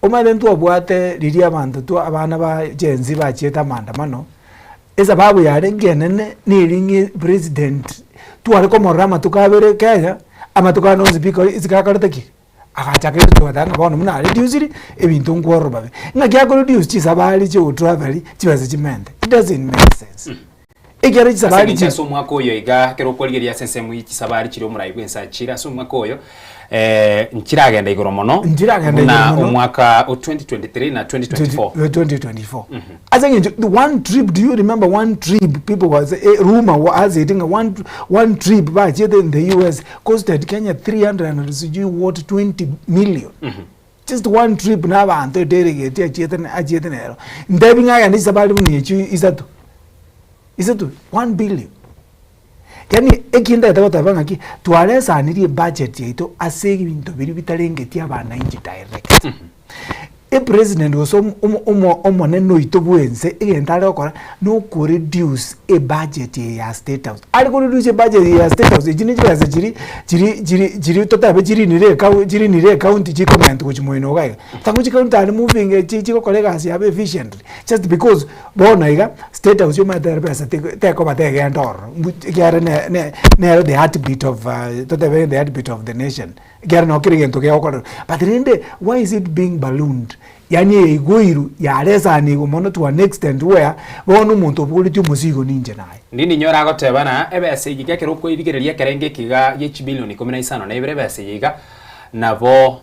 Omanyete ntwabwate riria abanto twa abana ba Gen Z bachiete amaandamano, Esababu yarenge enene neri ng'a president tware komorora amatuko abere Kenya, amatuko ande onsi pi isiko akorete ki? Agachaka ebinto togoteba ng'a bono buna areduciri, ebinto nkwororo babe. Ng'aki akoreduce chisabari chia ogotravel chibesa chimente, it doesn't make sense. Ekiagera Ase chisabari eng'encho chi ase omwaka oyo iga, ekero okorigereria ase ensemo ye chisabari chiria omorai bw'ense achire ase omwaka oyo, nchiragenda igoro mono Nchiragenda buna igoro mono. omwaka o 2023 na 2024. 2024 ase eng'encho the one trip do you remember one trip people was eh, rumor was it ng'a one, one trip bachiete in the US costed Kenya 300 and sijui what 20 million just one trip na abanto ederegeti achiete achiete nero ntebi ng'a agende chisafari buna echio isato isato 1 billion Yaani eki ndagete goteba ng'aki, twaresanirie ebudget yaito ase ebinto biria bitarengeti abananchi direct. Epresident gose omo omo omo omonene oito bwense egento are gokora, na okoreduce ebudget eye ya state house. Are koreduce ebudget eye ya state house, echi ne chibesa chiria chiri chiri chiri totabe chirinire ekau chirinire ecounty chikomentwa gochia moino iga iga. Tango chicounty are moving chi chigokora egasi yabo efficiently, just because Bono iga, state house omanyete ere besa tekoba tegenda ororo, ekiagera ne ne nero the heartbeat of totebe the heartbeat of the nation, ekiagera noo kera egento kegokorerwa. But rende, why is it being ballooned? Yaani yaigweirwe, yaresanigwe mono to an extent where, bono omonto obogoretie omosigo ninche naye. Ndindi inyore agoteba na ebesa eye iga ekero okoirigereria ekerengo eke iga gie chibilioni ikomi na isano na ibere ebesa eye iga nabo.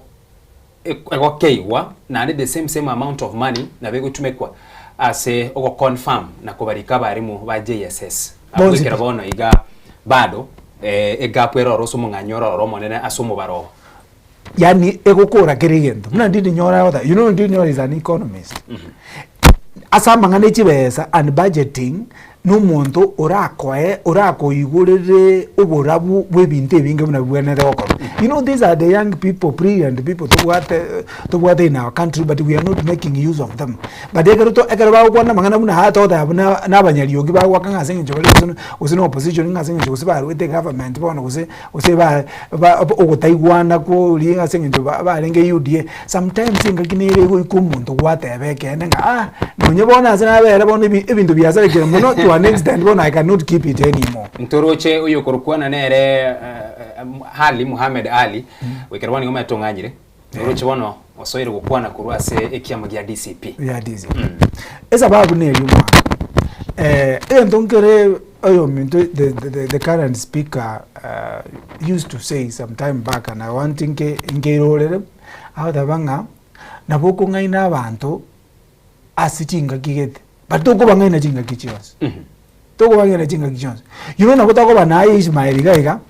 Egokeigwa naende the same same amount of money nabo egotumekwa ase ogo confirm na kobarika abarimu ba JSS. Abwo Bonsi ekero pi. bono iga bado egap ere ororo ase omong'anyi ore ororo omonene ase omobaro oo. Yaani egokora kera egento. Buna Ndindi Nyoro agoteba, you know Ndindi Nyoro is an economist. Ase amang'ana e chibesa and budgeting, na omonto orakoe orakoigorere oborabu bwa ebinto ebinge buna bibwenerete gokorwa. You know these are the young people, brilliant people tobwate tobwate in our country but we are not making use of them. But ekero to ekero bagokwana amang'ana buna aya togoteba buna na abanyariogi bagoaka ng'a ase eng'encho bare gose gose na opposition ng'a ase eng'encho gose barwete egovernment bono gose gose ba ba ogotaigwana koria ase eng'encho ba barenge UDA. Sometimes engaki nere egoika omonto gwateba ekeene ng'a ah, nonye bono ase nabere bono ebi ebinto biasarekire mono to an extent bono I cannot keep it anymore. Ntoroche oyokorokwana nere Ali Mohamed Ali, goikera bono nigo omanyete ong'anyire, oroche bono osoire gokwana korwa ase ekiama gia DCP. Ya DCP. Esababu neri omwana, egento nkere oyominto the the the current speaker used to say some time back and I want nke nkeirorere, agoteba ng'a nabo okong'aina abanto ase chingaki gete, but tokobang'aina chingaki chionsi, tokobang'aina chingaki chionsi. You know nabo tokoba naye Ishmael iga iga,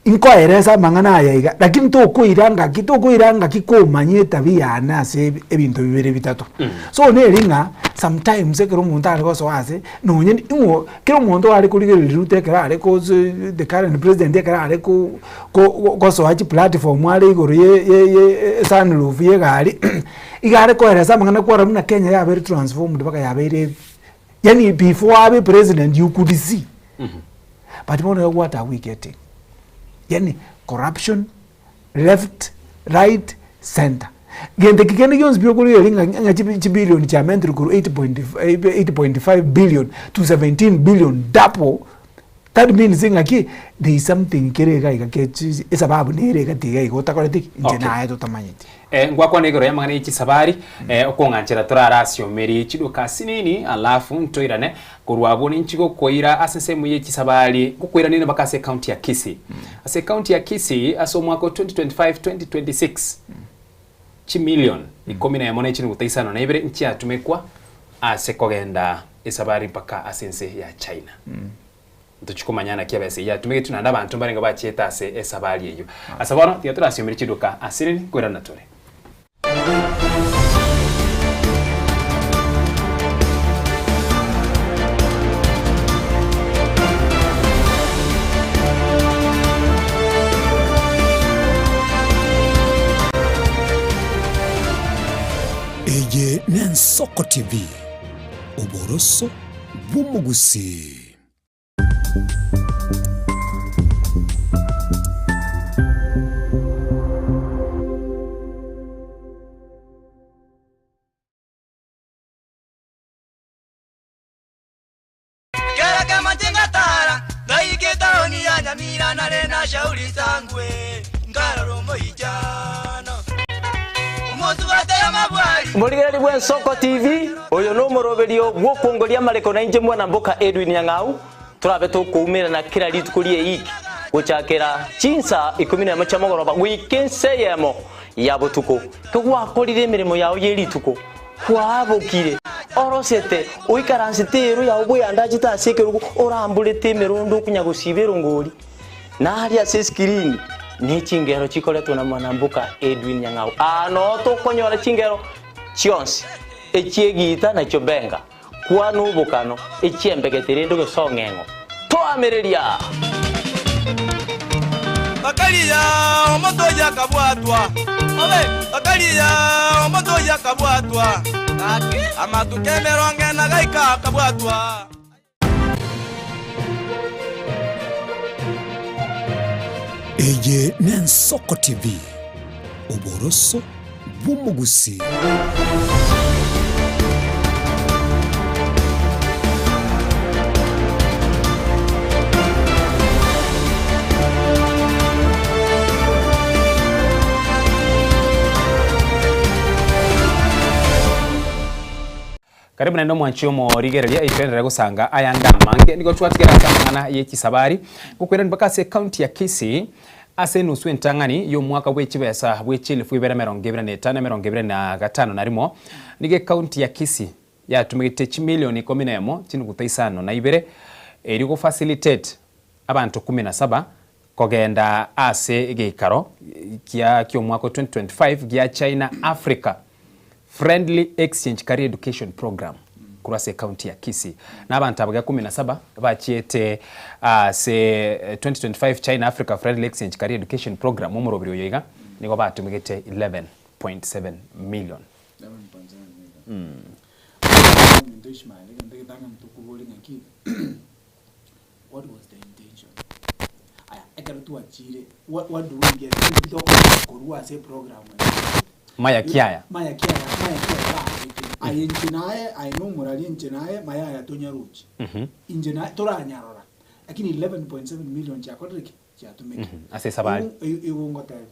nkoeresa amang'ana aya iga, lakini tokoira ngaki tokoira ngaki komanya etabia yane ase ebinto bibere bitato. So neri ng'a sometimes ekero omonto are gosoa ase, nonye ing'o kera omonto are korigereria Ruto ekero are kosi the current president ekero are ko ko gosoa chiplatform are igoro ye ye ye esunroof ya egari, iga are koeresa amang'ana kwarora buna Kenya yabeire transformed mpaka yabeire yaani before abe president you could see. But bono iga what are we getting? Yaani corruption left, right, centre. Gento eki kende gionsi pi okorigereria ng'a ng'a chibi chibilioni chiamentire korwa 8.5 billion to 17 billion double, that means ng'aki there is something kere iga iga ke esababu nere egati iga iga otakoreti ki? Inche Okay. naye totamanyeti. Eh, ngwakwana igoro y'amang'ana ye chisabari, eh, okong'anchera torarasiomerie chiduka asinini, alafu ntoirane korwa abwo ninchi gokoira ase ensemo ye chisabari, ngokoiranire mpaka ase ecounty ya Kisii. Ase ecounty ya Kisii, ase omwaka o 2025-2026, chimilion ikomi na emo ne chinuguta isano na ibere nchiatumekwa ase kogenda esabari mpaka ase ense ya China. Ntochie komanya naki ebesa eyio yatumegetwe naende abanto mbarenge bachiete ase esabari eyio. Ase bono, tiga torasiomere chiduka ase riri nkoirana tore. Eye n'Ensoko TV, oboroso bw'omogusii. Kera kemache ngatara ngaika etaoni ya Nyamira nare na shauri sangwe nkarora omoichano omosubate amabwari Morigereri bw'Ensoko TV, oyo nomoroberio bw'okwongoria amareko na inche mwana mboka Edwin Nyang'au, torabe tokoumerana kera rituko ri'eiki gochakera chinsa ikomi nemo chia mogoroba goika ensa eyemo ya botuko. Kegwakorire emeremo yao ye rituko, kwaabokire, orosete, oikaransete eero yao bweyandachete ase ekerogo, oramborete emerondo okonya gosiba erongori. Na aria ase eskirini ne chingero chikoretwa na mwanamboka Edwin Nyang'au. Aa noo tokonyora chingero chionsi, echi'egiita na chiobenga, kwana obokano, echi'embegete rende gose ong'eng'o. Toamereria! Bakaria omonto oyio akabwatwa, bakaria omonto oyio akabwatwa, amatuko emerongo ena gaika akabwatwa. Eye n'Ensoko TV, oboroso bw'omogusii. Karibu naende omwanchi omorigereria eitoenderere gosanga ayande amange. Nigo twatigera ase amang'ana ye chisabari gokoirani mpaka ase ecounty ya Kisii. Ase enusu entang'ani y'omwaka bwe chibesa bwe chielifu ibere emerongo ebere na etano emerongo ebere na gatano na rimo, nigo ekaunti ya Kisii yatumegete chimilioni ikomi na emo chinuguta isano na ibere erio gofacilitate abanto kumi na saba kogenda ase egeikaro kia ki'omwaka o 2025 gia China Africa Friendly Exchange Career Education Program korwa ase ecounty ya Kisii. Na abanto aba kumi na saba bachiete ase 2025 China Africa Friendly Exchange Career Education Program omoroberi oyo iga nigo batumegete 11.7 million. 11.7 million. Ominto Ishmael, egento egetang'ani tokoboria ng'aki, what was the intention? Aya, ekero twachire, what, what do we get? Ninki tokonyora korwa ase eprogram eye? Maya ki aya? Maya ki aya, maya ki aya baetire? Aye inche naye, aye nomorari inche naye, maya aya tonyarochi. Inche naye, toranyarora. Lakini 11.7 million chiakorire ki? Chiatumekire. Ase esabari. Igo igo ngotebia.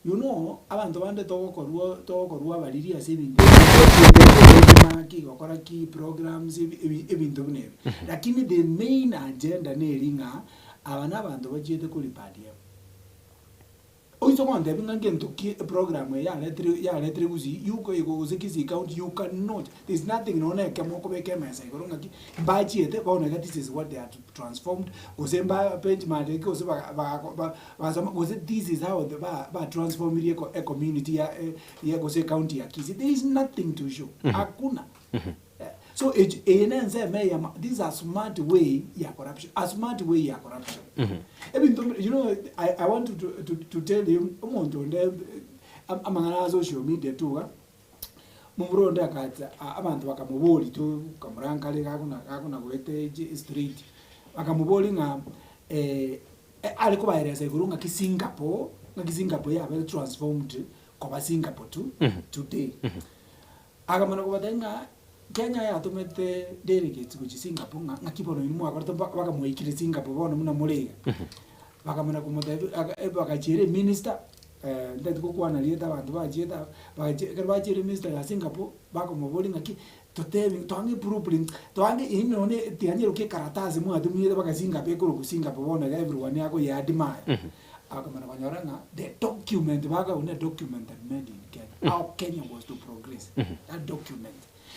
You know, abanto bande togokorwa togokorwa abariri ase ebinto ebi ki gokora ki programs ebi ebi ebinto buna ebi. Lakini the main agenda neri ng'a aba na abanto bachiete koripa ADM. Oise gontebia ng'a ngento ki eprogram eye yaretire yaretire gusii you gose Kisii county you cannot there is nothing nonya na ekemo okobeka emesa igoro ng'aki mbachiete bono iga this is what they had transformed gose mba benchmark gose baga baga bagasoma gose this is how the ba batransformirie eco ecommunity ya ya gose ecounty ya Kisii there is nothing to show hakuna. So ech eye nensemo eyemo this is a smart way ya corruption, a smart way ya corruption. Ebinto mbire you know I, I want to, to, to, to tell you omonto onde am- amang'ana a social media tu iga, momura onde akacha a- abanto bakamoboria tu kamorankare gakona gakona goeta echi street, bakamoboria ng'a are kobaeresa igoro ng'aki Singapore, ng'aki Singapore yabete transformed koba Singapore to today. Akamana kobatebia ng'a Kenya yatomete delegates gochia Singapore ng'a ng'aki bono inwe mwakorete mpaka bakamoikire Singapore bono buna more iga. Bakamana komotebia aka bagachiera eminister ntagete gokwana rieta abanto bachiete abwo, bagachia ekero bachiire eminister ya Singapore, bakomoboria ng'aki totebi toange blueprint toange inwe nonye tianyerokia ekaratasi mwatumiete mpaka Singapore ekorokwa Singapore bono iga everyone akoyeadmire. Akamana konyora ng'a the document bakaigwa ne document that made in Kenya, how Kenya was to progress, that document.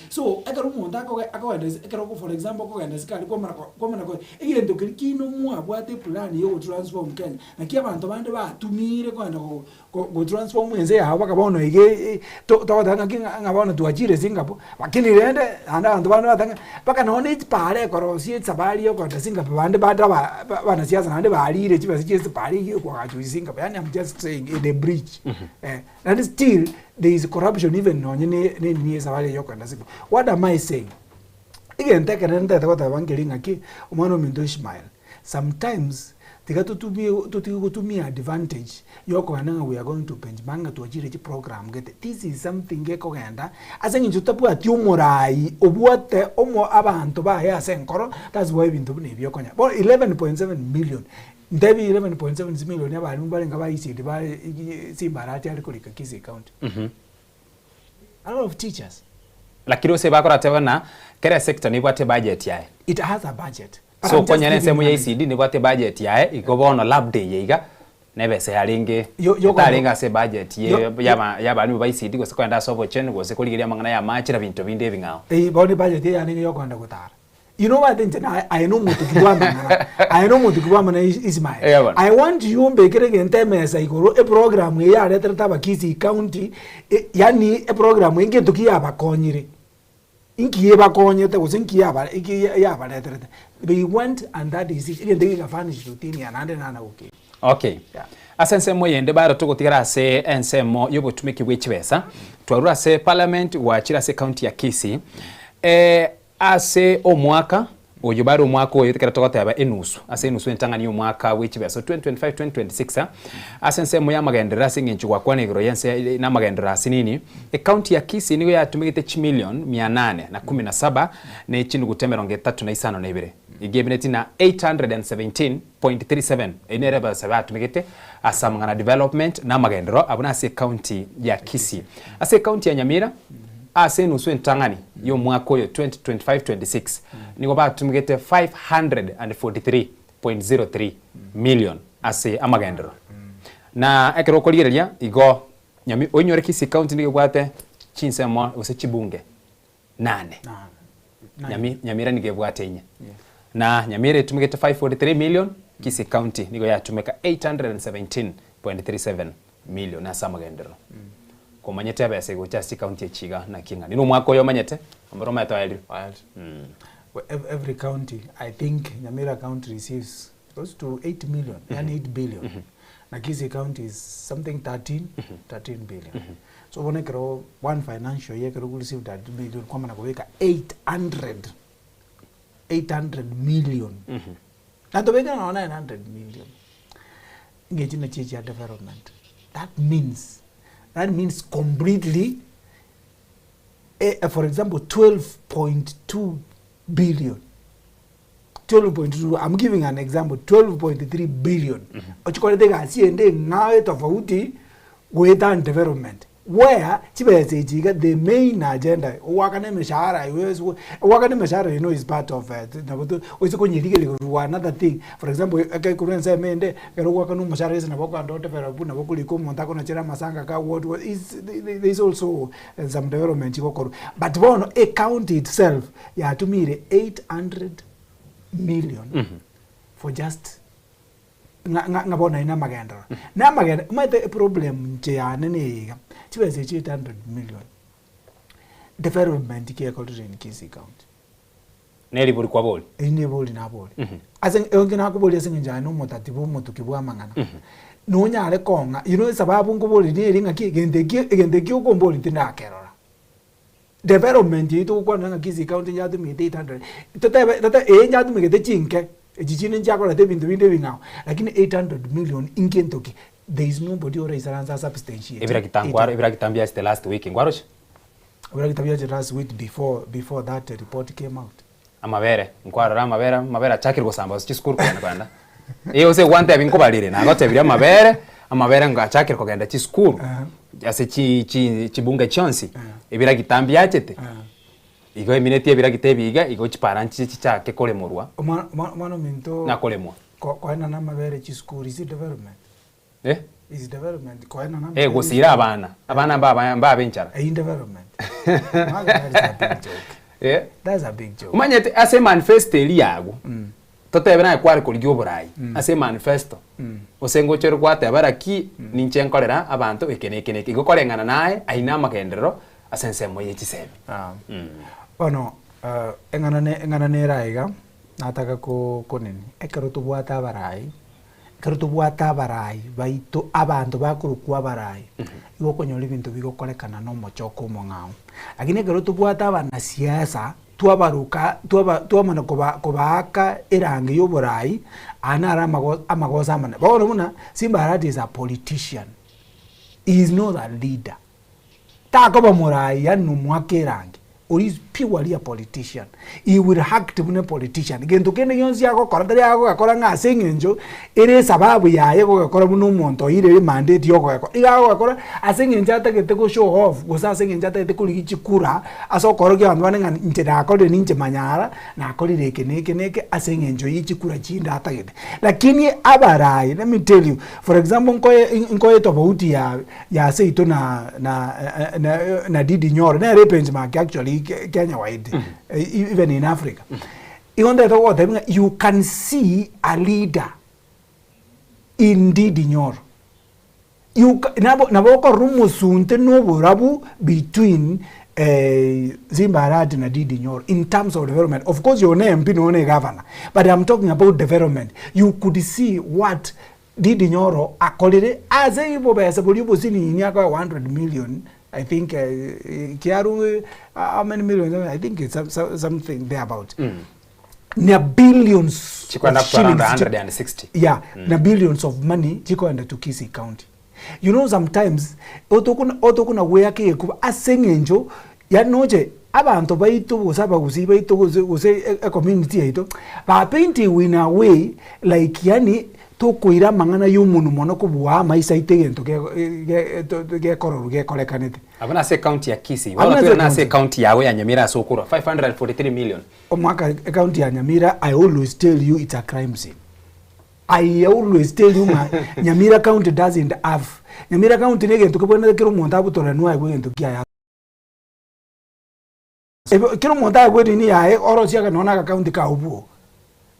So ekero omonto akoge akogenda ase ekero for example okogenda isiko aria kwamana ko kwamana ko egento keria kino mwabwate eplan ya ogotransform Kenya, naki abanto bande batumire kogenda go go gotransform ense yabo mpaka bono iga to togoteba ng'aki ng'a ng'a bono twachire Singapore, Lakini rende, naende abanto bande bateba ng'a mpaka nonye ne chipara ekorosia esabari ya okoenda Singapore bande bande aba abanasiasa naende barire chibesa chia esipara eywo ekoagachwa Singapore yaani am just saying in a bridge eh, naende still there is corruption even nonye ne ne nini esabari eywo ya okoenda Singapore. What am I saying? Egento ekenene ntagete goteba nkeri ng'aki, omwana ominto Ishmael, Sometimes tiga totumie totige gotumia advantage ya okogenda ng'a we are going to benchmark ng'a twachire chiprogram gete, this is something gekogenda ase eng'encho totabwati omorai obwate omo abanto baye ase enkoro that's why ebinto buna ebi okonyora. Bono 11.7 million, ntebi 11.7 million abalimu barenge ba ECD ba Simba Arati are korika Kisii County. A lot of teachers. Lakini ase bakorateba na kera esector nebwate ebudget yaye. It has a budget. But So I'm just okonyora giving ensemo you ya an ECD nebwate ebudget yaye igo bono labda eye iga nebesa yarenge Yo- yo- etarenge ase ebudget ye Yo- yo- yaba yabalimu ba ECD gose kogenda ase obochenu gose korigereria amang'ana ya amache na binto binde ebing'ao. Eeh bono ebudget eyarenge yokogenda gotara. You know what inche naye aye nomotuki bw'amang'ana aye nomotuki bw'amang'ana Is- Ismael Eeh bono. I want you ombekere egento emesa igoro eprogram eye yareterete abakisii county e- yaani eprogram eye ngento ki yabakonyire inki ebakonyete gose inki yaba inki yabareterete they went and that is it egento geka vanish routine ya naende nana gokenda. Okay. Ase ensemo eyende baro togotigara ase ensemo y'obotumeki bwe chibesa twarure ase parliament gwachire ase ecounty ya Kisii eh, Ase omwaka oyo bare omwaka oyo ekero togoteba enusu ase enusu entang'ani y'omwaka bwe chibeso 2025-2026 ase ensemo y'amagenderero ase eng'encho gwakwana igoro y'ense namagenderero ase nini ecounty ya Kisii nigo yatumegete chimilion mia nane na kumi na saba ne chinuguta emerongo etato na isano na ibere iga emineti na 817.37 eyio nere ebesa batumegete ase amang'ana development na amagenderero abwo nase ecounty ya Kisii. Ase ecounty ya Nyamira Ase enusu entang'ani y'omwaka oyo 2025-26 nigo batumegete 543.03 million ase amagenderero. Na ekero okorigereria igo Nyami oinyore Kisii County nigo ebwate chinsemo gose chibunge nane. Nyami Nyamira nigo ebwate inye. Na Nyamira etumegete 543 million, Kisii County nigo yatumeka 817.37 million ase amagenderero. Komanyete ebesa egocha ase chicounty echi iga naki eng'ana. Inwe omwaka oyo omanyete, omoro omanyete oerire. Well, every county, I think Nyamira County receives close to 8 million, yani 8 billion. Na Kisii County is something 13, 13 billion. So bono ekero one financial year ekero receive 13 billion kwamana kobeka 800, 800 million. Na tobeke nonya 900 million. Ng'a echi nachio chia development. That means, that means completely eh, for example 12.2 billion 12.2 I'm giving an example 12.3 billion ochikorete egasi ende eng'ao etofauti goeta development where chibesa echi iga the main agenda ogoakana emeshahara ogoakana emeshahara you know is part of nabo to oise konyerigereria korwa another thing for example ekero korwa ensemo ende ekero ogoakana omoshahara gese nabo okogenda odevelop nabo okorika omonto akonachere amasanga ka what what is there is also some development chigokorwa but bono ecounty itself Yatumire 800 million for just ng'a ng'a ng'a bono aye namagenderero. Namagende omanyete eproblem inche yane neye iga, chibesa echi 800 million, development ki ekorire in Kisii county? Neribori kwabori? Eri nebori nabori. Ase eng'encho nakoboria ase eng'encho aye nomotati bwa omotuki bwa amang'ana, nonyare kong'a you know esababu nkoboria neri ng'aki egento ekio egento ekio okomboria tindakerora. Development eywo togokwana ng'a Kisii county nyatumegete 800, totebe tote ee nyatumegete chinke, echi chinde nchiakorete ebinto binde ebing'ao, lakini 800 million ingento ki? There is nobody oraisaranse asubstantiate Ebiragita nkwaro ebiragita mbiachete last week nkwaroche? Ebiragita biachete last week before before that report came out. Amabere, nkwarora amabere, amabere achakire gosamba ase chisukuru kogenda kogenda. Ee gose gwantebi nkobarire, nagotebirie amabere, amabere nga achakire kogenda chisukuru, ase chi chi chibunge chionsi, ebiragita mbiachete, igo emineti ebiragita ebi iga, igo chipara nchiche chichake koremorwa, Omwana omwana omwana ominto na koremwa. ko koenana amabere chisukuru is it development? Eh? Is development koenana Eh, gosira abana. Abana mbaba mbabe enchara. In development. That is a big joke. Eh? That's a big joke. Omanyete ase manifesto eria yago. Totebe naye kware korigia oborai ase manifesto. Gose ngocha ore gwateba raki ninche nkorera abanto eke na eke na eke. Igo koreng'ana naye aye amagenderero ase ensemo ye chisemi. Bono eng'ana ne eng'ana nere aiga nataka ko konini ekero tobwate abarai Ekero tobwate abarai baito, abanto bakorokwa abarai, igo okonyora ebinto bigokorekana na omochoko omong'ao. Lakini ekero tobwate abanasiasa, twabaroka twaba twamana koba kobaaka erangi ya oborai, aya naro amago amagoso amanene. Bono buna, Simba Arati is a politician, he is not a leader. Takoba morai yaani nomoake erangi, oria is purely a politician, he will act buna a politician, gento kende gionsi agokora tari agogekora ng'a ase eng'encho ere esababu yaye gogekora buna omonto oeire emandate ya ogokora, iga agogekora ase eng'encho atagete go show off gose ase eng'encho atagete korigia chikura ase okorokia abanto bande ng'a inche nakorire ninche manyara, nakorire eke na eke na eke ase eng'encho ye chikura chinde atagete. Lakini abarai let me tell you, for example nkoe nkoe tofauti ya ya seito na na na na Ndindi Nyoro nere ebenchmark actually Kenya wide even in Africa. Igo ntagete gogotebia ng'a you can see a leader in Ndindi Nyoro. You ca nabo nabo okorora omosunte na oborabu between Simba Arati na Ndindi Nyoro in terms of development. Of course oyo na MP na oyo na egavana but I'm talking about development. You could see what Ndindi Nyoro akorire ase obobesa boria obosinini akoe 100 million I think kiaru how many millions I think it's something there about na billions Chikwenda of up to around shillings chi- 160. yeah na billions of money chikoenda to Kisii County you know sometimes otokona otokona goeaka egekuba ase eng'encho yaani noche abanto baito gose abagusii baito gose gose ecommunity yaito bapaintiwe in a way like yaani Tokoira amang'ana y'omonwa mono kobua amaiso aito egento gekororwa gekorekanete. Abwo nase ecounty ya Kisii. Abwo Bono nase twirane ase ecounty. ecounty yago ya Nyamira ase okorwa 543 million. Omwaka ecounty ya Nyamira I always tell you it's a crime scene. I always tell you ng'a Nyamira County doesn't have, Nyamira County na egento kebwenerete kera omonto abutoranwe aegwe egento kiaye. Ebe kera omonto aegwe nini yaye orosie aka nonya na agakaunti kago bwoka.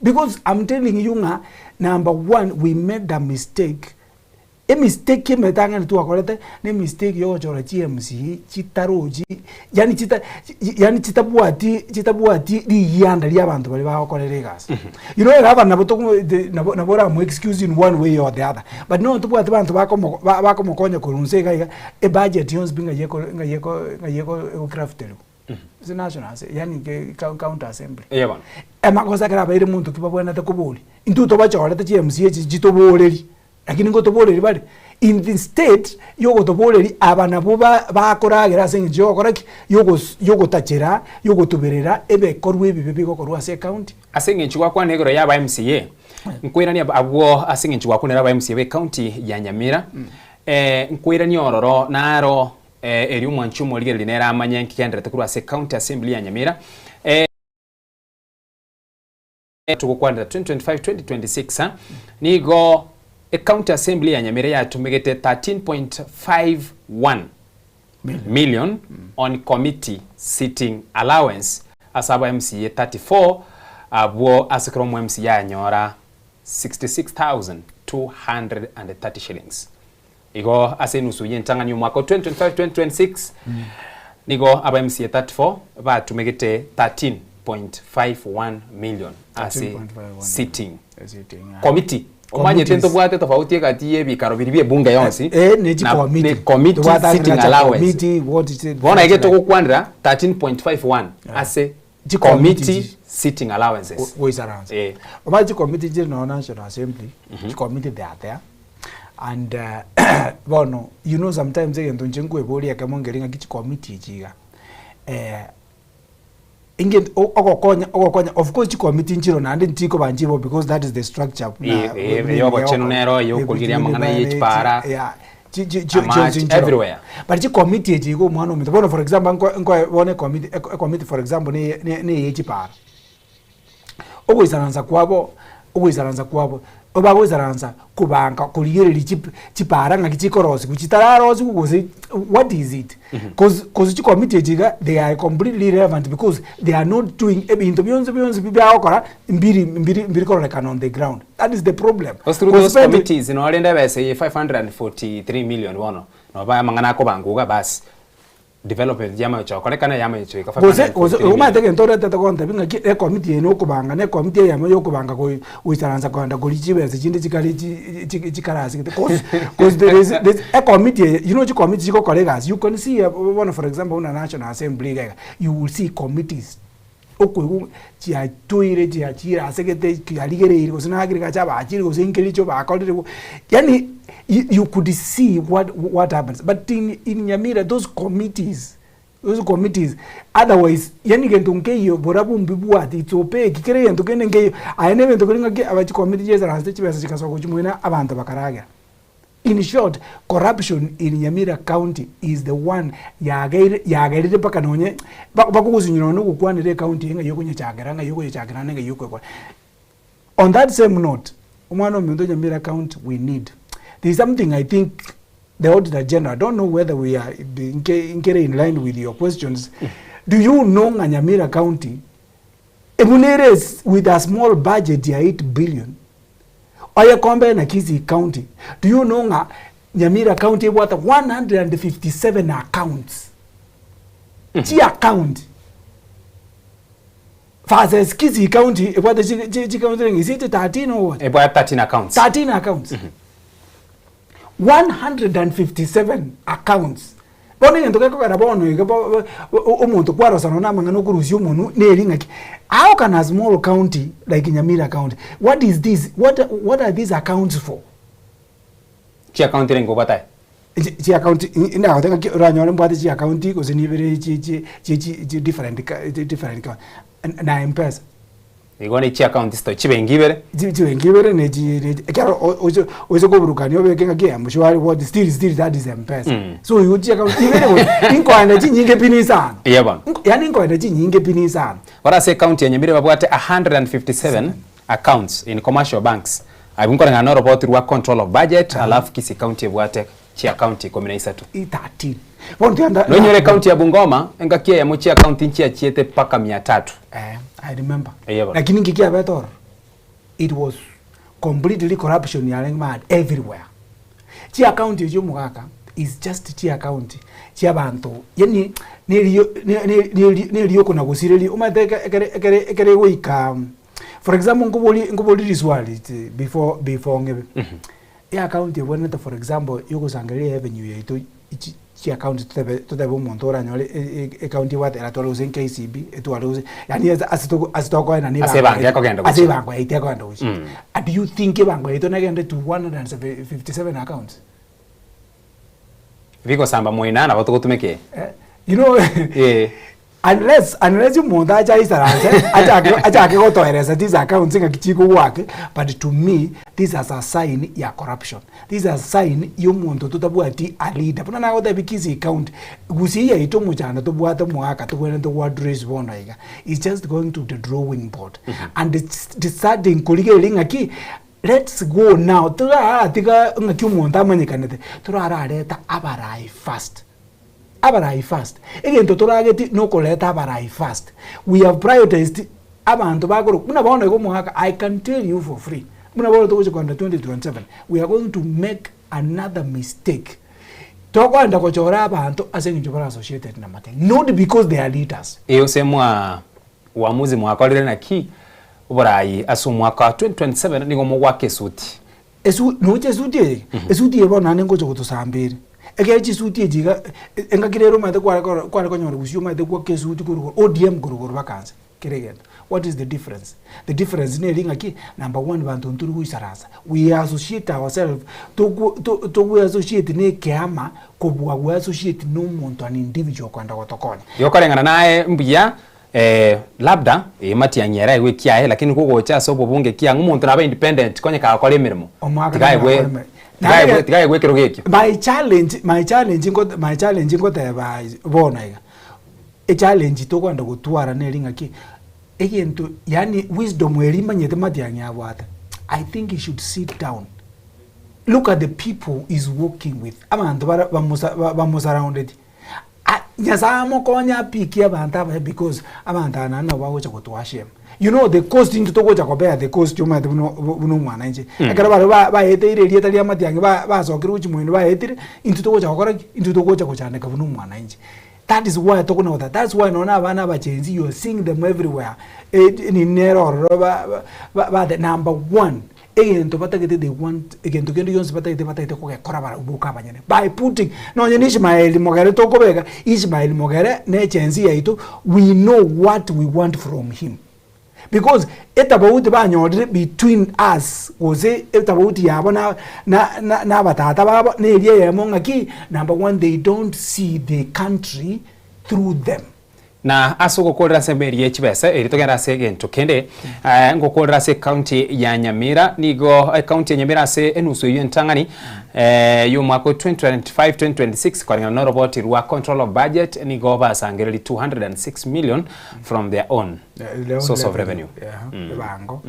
Because I'm telling you ng'a number one we made a mistake, emistake emetang'ani twakorete na emistake ya ogochora chi MCA chitarochi yaani chita yaani chitabwati chitabwati riyianda ria abanto baria bagokorera egasi. You know egavana nabo togo nabo nabo oramo excuse in one way or the other, but nonye tobwati banto bakomo bakomokonya korwa inse iga iga, ebudget yonsi pi ng'ai eko ng'ai eko ng'ai eko egocrafterwa. Ase national ase yaani ke county assembly. Eeh bono. Amagoso ekero abeire monto ki babwenerete koboria, intwe tobachorete chi MCA echi chitoboreri, lakini ngotoboreri bare, in the state yogotoboreri aba nabwo ba bakoragera ase eng'encho yogokora ki? Yogos yogotachera, yogotuberera ebikorwa ebibe bigokorwa ase ecounty. Ase eng'encho gwakwana igoro ya aba MCA, nkoirania abwo ase eng'encho gwakwanera aba MCA be county ya Nyamira, nkoirania ororo naro erio omwanchi omorigereria nere amanye nki gendererete korwa ase county assembly ya Nyamira. Togokwanera 2025-2026 nigo ecounty assembly ya Nyamira yatumegete 13.51 million on committee sitting allowance ase aba MCA 34 abwo ase kera omo MCA anyora 66,230 shillings. Igo ase enusu y'entang'ani y'omwaka o 2025-2026 nigo aba MCA 34 batumegete 13.51 million ase 13.51 sitting Sitting, ah. committee. Omanyete Committees. ntobwate tofauti egati y'ebikaro biria bie ebunge yonsi Eh, ne na chikomiti. ne committee Tobwate sitting agriculture allowance. committee, what is it? Bono iga togokwanera 13.51 ase Chikomiti committee chi- sitting allowances. Goisaransa. Eh. Omanye chikomiti chire nonye National Assembly, chikomiti they are there. And bono you know sometimes egento inche nkoeboria ekemo nkeri ng'aki chikomiti echi iga inge ogokonya ogokonya of course chikomiti nchiro naende nchikoba nchibo because that is the structure buna Eh, eh, buna eyobochenu eyoko- nero, eyokorigereria amang'ana eh, ye chipara, yeah, chi- chi- chi- amache, chionsi nchiro. everywhere. But chikomiti echi iga omwana ominto bono for example nko nkoe bono ekomiti ekomiti for example neye neye echipara. Ogoisaransa kwabo, ogoisaransa kwabo, bagoisaransa kobanga korigereria chip chipara ng'aki chikorosiwa chitararosiwa gose what is it? Cause cause chikomiti echi iga they are completely irrelevant because they are not doing ebinto bionsi bionsi bi bagokora mbiri mbiri mbiri kororekana on the ground that is the problem. Cause through those Gose committees noo rende ebesa eye 543 million bono noba amang'ana akobangwa iga basi. Development yamaecho akorekana yamaecho ika Gose gose 543 million. omanyete egento oretete gontebia ng'aki ekomiti eye nokobanga na ekomiti eyemo yokobanga goi goisaransa kogenda koria chibesa chinde chikare chi chi chikarasigete cause cause there is there is ekomiti eye you know chikomiti chigokora egasi you can see bono for example buna national assembly iga iga you will see committees okoigwa chiatoire chiachire ase gete chiarigereiri gose na agriculture bachire gose nkericho bakorire bo yaani you you could see what what happens but in in Nyamira those committees those committees otherwise yaani gento nkeiyo borabwo mbibwati it's opaque kera egento kende nkeiyo aye na ebinto keri ng'aki aba chikomiti chiaisaransete chibesa chigasoka gochia moino abanto bakaragera. In short, corruption in Nyamira county is the one yageire yagerire mpaka nonye bakogosinyora nonye ogokwanera ecounty eye ng'ai okonyechakera ng'ai okoyechakera naende ng'ai okoyekora. On that same note, omwana ominto Nyamira county we need, there is something I think the auditor general, I don't know whether we are nke nkere in line with your questions, do you know ng'a Nyamira county ebuna ere with a small budget ya 8 billion, Oye compare na Kisii county, do you know ng'a Nyamira county ebwate 157 accounts? Chi account versus Kisii county ebwate chi chi chi county is it 13 or what? Ebwate 13 accounts. 13 accounts. 157 accounts. Bono egento gekogera bono iga bo omonto kwarosana na amang'ana okorusia omonwe neri ng'aki, how can a small county like Nyamira county, what is this, what what are these accounts for? Chiaccount renge obwate aye? Chi chiaccount ndagoteba ng'aki oranyore mbwate chiaccount gose nibere chi chi chi chi different different na mpesa. Igo ne chiaccount sito chibenki ibere. Chibenki ibere ne chi ne ekero oche oise koburukania obeke ng'aki ya mshwari what still still that is mpesa. So igo chiaccount ibere gose inkoenda chinyinge pi nisano. Eeh bono. Yaani inkoenda chinyinge pi nisano. Ore ase ecounty ya Nyamira babwate 157 accounts in commercial banks. Abwo nkoreng'ana na oroboti rwa control of budget alafu Kisii county ebwate chiacounty ikomi na isato. 13. Bono tiga Nonyore ecounty ya Bungoma engaki eyemo chiacounty nchiachiete mpaka mia tatu. Eh, I remember. Eye bono. Lakini inki kiabete ororo? It was completely corruption yarenge mad everywhere. Chiacounty echio omogaka is just chiacounty chiabanto yaani neriyo ne- ne- ne- nerioko na gosireria omanyete eke- ekere ekere ekere egoika for example nkobori nkobori riswali ti before before ng'ebe. Eaccount ebwenerete for example yogosangereria revenue yaito chi chiaccount totebe totebe omonto oranyore e- e- ecounty ebwate eratware gose KCB etware gose yaani ase ase togo ase tokoenana Ase ebango ekogenda ase gochia. ebango yaito ekogenda gochia. And do you think ebango yaito negende to 157 accounts? Bigosamba moina nabo togotumeka eye. You know Eh. unless unless omonto ache aisaranse achake achake gotoeresa these accounts ng'aki chikogwake but to me this is a sign ya corruption this is a sign ya omonto totabwati a leader buna nagotebia Kisii county gusii yaito omochando tobwate omogaka tobwenerete go address bono iga is just going to the drawing board and deciding korigereria ng'aki Let's go now toraratiga ng'aki omonto amanyekanete, torarareta abarai first, abarai first. Egento torageti nokoreta abarai first. We have prioritized abanto bakorokwa buna bono iga omogaka I can tell you for free, buna bono togocha kogenda 2027 we are going to make another mistake. Tokoenda gochora abanto ase eng'encho bare associated na Matiang'i, not because they are leaders. Eye ase mwa Uamuzi mwakorire naki oboraai ase omwaka wa 2027 nigo mogoaka esuti. Esu noche esuti eye? Esuti eye bono naende ngocha gotosamba ere. Ekero chisuti echi iga engaki rero omanyete kware koro kware konyora gusii omanyete goaka esuti korwa igoro ODM korwa igoro mpaka nse, kera egento. What is the difference? The difference neri ng'aki, number one banto ntori goisaransa, we associate ourselves tokwo to togwe associate na ekeama kobua gwe associate na omonto an individual okogenda gotokonya. Igo koreng'ana naye mbuya Eh, labda eh, matiang'i ere aigwe ekiaye lakini kogocha ase obobunge ekiang'u omonto nabe independent konye kagokora emeremo Omwaka tigaegwe nabo akore tigaegwe Naye- tigaegwe ekerogo ekio. My challenge, my challenge nko my challenge ngoteba bono iga, echallenge tokogenda gotwara neri ng'aki, egento yaani wisdom eria manyete matiang'i abwate, I think he should sit down, look at the people he's working with, abanto bara bamosa bamosurroundeti. Nyasae amokonye apikie abanto abaye because abanto aba naende nabo bagocha gotoa shame. You know the cost intwe togocha kobea the cost omanyete buna buna omwananchi. Ekero baria ba baeteire erieta ria matiang'i ba basokire gochia moino baetire, intwe togocha gokora ki? Intwe togocha gochandeka buna omwananchi. That is why tokona goteba that's why nonye na abana aba Gen Z you are seeing them everywhere, nini nere ororo ba ba ba the number one. Egento batagete they want egento kende gionsi batagete batagete kogekora barabwo boka abanyene by putting nonye na Ishmael mogere tokobeka Ishmael mogere ne Gen Z yaito we know what we want from him because etabauti banyorire between us gose etabauti yabo na na na na abatata babo na eria eyemo ng'aki number one they don't see the country through them. Na ase ogokorera ase emeri ye chibesa erio togende ase egento kende, ngokorera ase ecounty ya Nyamira, nigo ecounty ya Nyamira ase enusu eyio entang'ani y'omwaka o 2025 2026 koreng'ana na oroboti rwa control of budget nigo basangereri 206 million from their own source of revenue. Ebango.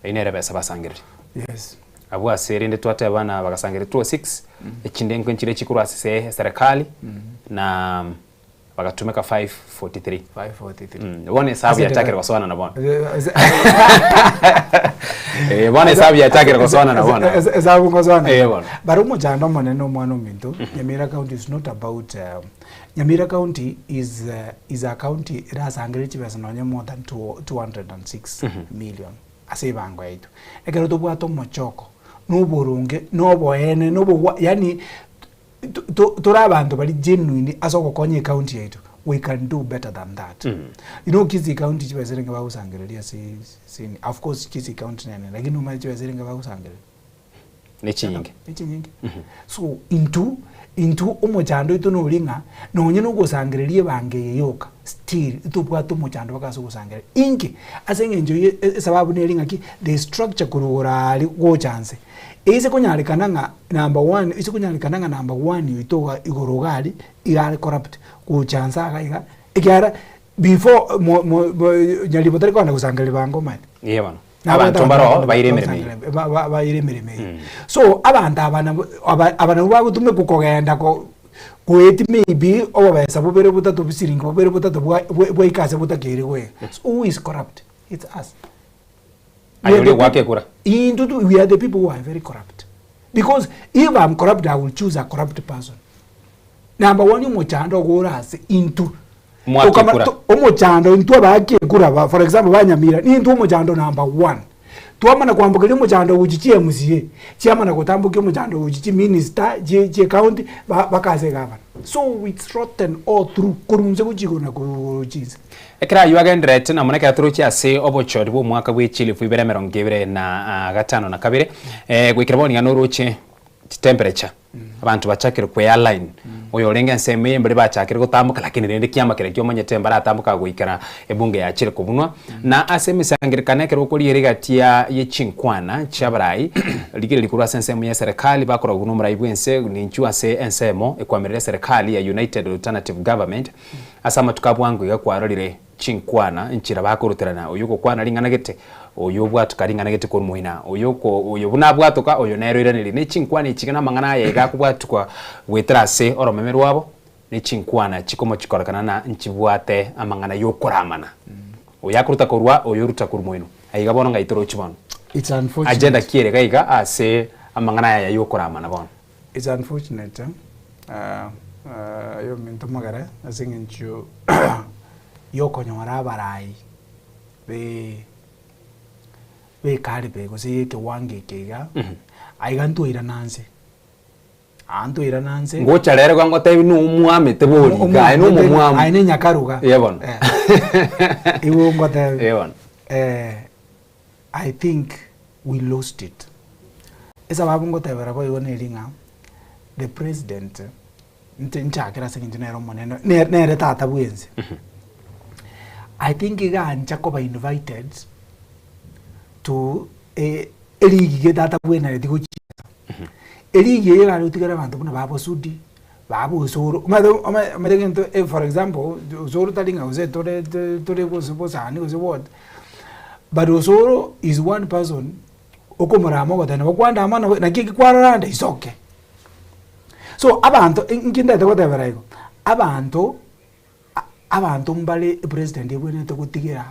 Eyio nere ebesa basangereri. Yes. Abwo ase rende twateba na bagasangereria 206 echinde nchire chikorwa ase eserekali na bagatumeka 543. 543. Bono esabu yachakire gosoana na bono. Eh, bono esabu yachakire gosoana na bono. Esabu ngosoana. Eh, bono. But omochando omonene omwana ominto, Nyamira County is not about um, Nyamira County is uh, is a county erasangererie chibesa nonye more than 206 million. Ase ebango yaito. Ekero tobwate omochoko, na oboronge, na oboene, na obogwa yaani to to tore abanto baria genuine ase ogokonya ecounty yaito, we can do better than that. You know Kisii county chibesa erenge bagosangereria ase ase of course Kisii county nene lakini omanye chibesa erenge bagosangereria? Nechinyinge. Nechinyinge. So intwe, intwe omochando oito noria ng'a nonye na ogosangereria ebango eye yoka, still ntobwate omochando mpaka ase ogosangereria. Inki? Ase eng'encho ye esababu neri ng'aki, the structure korwa igoro aria gocha nse, eise konyarekana ng'a number one, eise konyarekana ng'a number one oito iga igoro iga aria, iga are corrupt, gocha nse iga iga, ekiagera before mo mo nyaribo tari kogenda gosangereria bango omanyete. Eeh bono. Abanto mbaroo baire emeremo eyio. Baire emeremo eyio. So abanto aba nabo aba aba nabwo bagotumekwa kogenda ko goeti maybe obobesa bobere botato bisiringi bobere botato bwa bwaika ase botakeire goika. So who is corrupt? It's us. Aye oria ogoaka ekura. Intwe tu we are the people who are very corrupt because if I'm corrupt I will choose a corrupt person. Number one omochando ogore ase intwe Mwake Tokama- ekura. to- omochando intwe abaaki ekura ba for example ba Nyamira nintwe omochando number one. Twamana kwambokeria omochando gochia chi MCA, chiamana gotambokia omochando gochia chi minister, chie chie county ba baka ase egavana. So it's rotten all through korwa inse gochia igoro na gochia inse. Ekero ayio agendererete na mono ekero torochie ase obochori bw'omwaka bwe chilifu ibere emerongo ebere na gatano na kabere, goikera bono iga noroche chitemperature, abanto bachakire kwe-align, oyo orenge ensemo eye mbare bachakire gotamboka lakini rende kiama keria kiomanyete mbaratamboka goikera ebunge yachire kobunwa. Na ase emesangererekano ekero okoriera egati ya ye chinkwana chi'abarai, rigereria korwa ase ensemo ya eserekari bakoragwa nomorai bw'ense ninchwe ase ensemo ekwamerera eserekari ya United Alternative Government, Ase amatuko a bwango iga kwarorire chinkwana nchira bakoruterana, oyo ogokwana ring'ana gete, oyo obwatoka ring'ana gete korwa moina, oyo oko oyo buna abwatoka, oyo nere oiranerie. Ne chinkwana echi iga namang'ana aya iga akobwatukwa goetera ase oromeme rwabo, ne chinkwana chikomochikorekana na nchibwate amang'ana y'okoramana. Oyo akoruta korwa, oyo oruta korwa moino. Aiga bono ng'ai torochi bono? It's unfortunate. Agenda ki ere iga iga ase amang'ana aya y'okoramana bono? It's unfortunate aye ominto omogere ase eng'encho yokonyora abarai be bekaribe gose ye ekewango eke iga, aiga ntwairana nse, aa ntwairana nse. Ngocha rero iga ngotebi na omwamete bori iga, aye na omomwamu. Aye na enyakaruga. Eeh bono. Igo ngotebi. Eeh bono. I think we lost it. Esababu ngotebera boigo neri ng'a the president nche nchakere ase eng'encho nere omonene ne- nere tata bwense. I think iga ancha koba invited to e- erigi gete atabwenereti gochiesa. Erigi eye egare gotigera abanto buna ba Bosudi, ba Osoro, omanyete omanye omanyete egento eh for example, Osoro tari ng'a gose tore tore gose bosani gose what, but Osoro is one person okomorama ogoteba nabo kwandama nabo naki eki kwarora ande is okay. So abanto nki ntagete gotebera igo, abanto abanto mbare epresident ebwenerete gotigera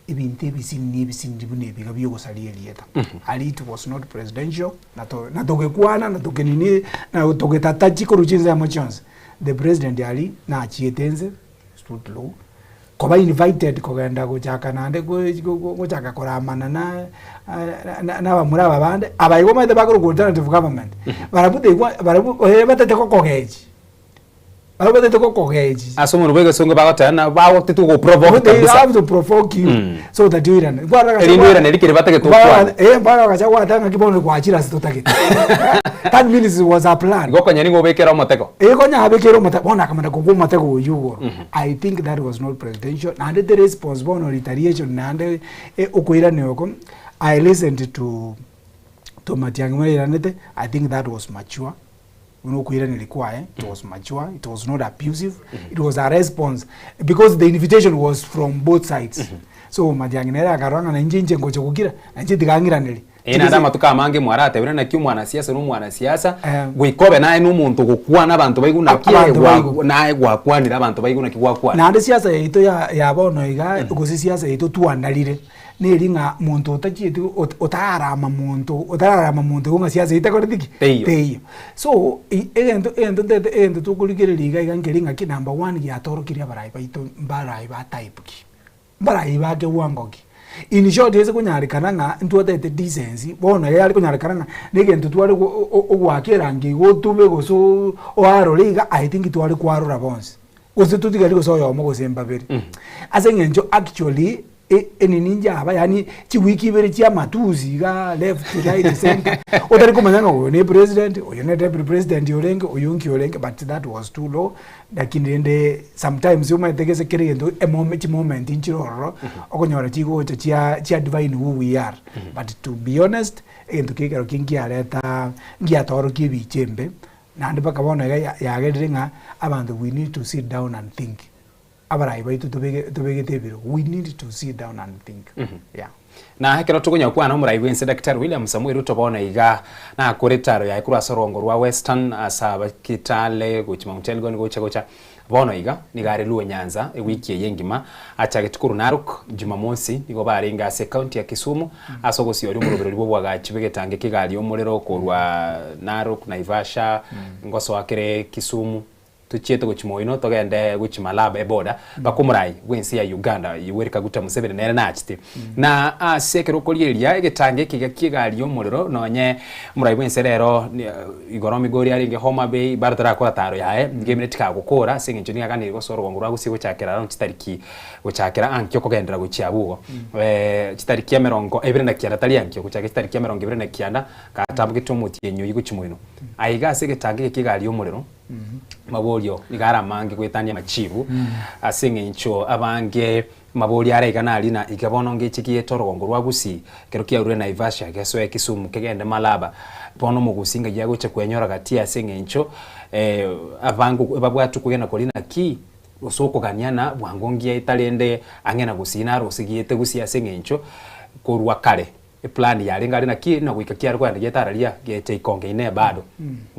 ebinto ebisinini ebisinini buna ebi iga biogosaria erieta. Aria it was not presidential, na to na togekwana na tokenini na togetatachi korwa chinsemo chionsi, the president aria nachiete nse stood low, koba invited kogenda gochaka naende gochaka koramana na na abamura aba bande, aba igo omanyete bakorokwa alternative government, barabwo they want barabwo batete gokogechi. Barabwo batete gokogechi. Ase omonwa bw'egesongo bagoteba ng'a bagotete gogoprovoke They kabisa. have to provoke you so that oirane. Kwarora gose Erinde kwa- oirane rikeri batagete Kwarora- okwane. eh, mpaka bagacha gwateba ng'aki bono gwachire ase totagete. That means it was a plan. Igo konya nigo obekere omotego. Eh, konya abekere omotego, bono akamanya kogwa omotego oywo igoro. I think that was not presidential. Naende the response bono retaliation naende eh, okoirania oko, I listened to to Matiang'i buna airanete, I think that was mature. Buna okoiraneria kwaye, it was mature, it was not abusive, it was a response because the invitation was from both sides. So Matiang'i nere akarora ng'a nainche inche ngocha gokira, nainche tiga ang'iranerie. Ee naende amatuko amange mwaratebirie naki omwanasiasa na omwanasiasa, goika obe naye na omonto ogokwana abanto baigwe naki Abanto gwa- baigwe. naye gwakwanire abanto baigwe naki gwakwana. Naende siasa yaito ya ya bono iga, gose siasa yaito twanarire, neri ng'a monto otachieti ot- otararama monto otararama monto igo ng'a siasa eyio tekoreti ki? Teiyo. Teiyo. So i- egento egento ntagete egento tokorigereria iga iga nkeri ng'aki number one giatorokirie abarai baito mbarai ba type ki, mbarai ba kewango ki. In short ase konyarekana ng'a ntwatagete decency bono yare konyarekana ng'a na egento tware go o- o- ogoaka erangi igo otube gose oo oarore iga I think tware kwarora bonsi. Gose totigari gose oyomo gose mbabere. Ase eng'encho actually e- enini njaba yaani chiwiki ibere chia amatusi igaa left right centre otari komanya ng'a oyo ne president oyo ne deputy president orenge oyo nki orenge but that was too low lakini rende sometimes omanyete gese kera egento emome chimoment nchire ororo okonyora chigocha chia chia define who we are but to be honest egento kegero ekero ki nkiareta ngiatorokia ebicha embe. Naende mpaka bono iga yagerire ng'a abanto we need to sit down and think. Abarai baito tobege tobegete ebirogo, we need to sit down and think. Yeah. Na ekero tokonyakwana omorai bw'ense Daktari William Samoei Ruto bono iga nakore etaro yaye korwa ase orongo rwa Western ase aba Kitale gochia Mount Elgon gocha gocha bono iga nigo are Luo Nyanza ewiki eye engima achagete korwa Narok Jumamosi nigo barenge ase ecounty ya Kisumu ase ogosioria omorobereria bw'oboagachi bw'egetange ki'egari y'omorero korwa Narok, Naivasha ngosoa kere Kisumu. Tochiete gochia moino togende gochia Malaba eboda mpaka omorai bw'ense ya Uganda Yoweri Kaguta Museveni nere nachete. Na ase ekero okorigereria egetango eke iga ki'egari y'omorero nonye omorai bw'ense rero igoro Migori arenge Homa Bay bado tarakora taro yaye nigo emene tikagokora ase eng'encho nigo aganeirie gosoa orogongo rwa Gusii gochakera around chitariki gochakera ankio kogenderera gochia abwo igo chitariki emerongo ebere na kianda tari ankio gochakera chitariki emerongo ebere na kianda gatambogete omotienyi oyio gochia moino. Aiga ase egetango eke ki'egari y'omorero. Maborio nigo are amange goetania amachibu, ase eng'encho abange maborio are iga nari na iga bono ngeche giete orogongo rwa Gusii, ekero kiarure Naivasha gesoe Kisumu kegende Malaba, bono omogusii ng'ai agocha kwenyora gati ase eng'encho abange babwate okwegena koria naki gose okogania na bwango ngiaeta rende ang'e na Gusii naro gose giete Gusii ase eng'encho korwa kare. Eplan yarenge are naki na goika kiare kogenda gietara riria gecha ikonge inee bado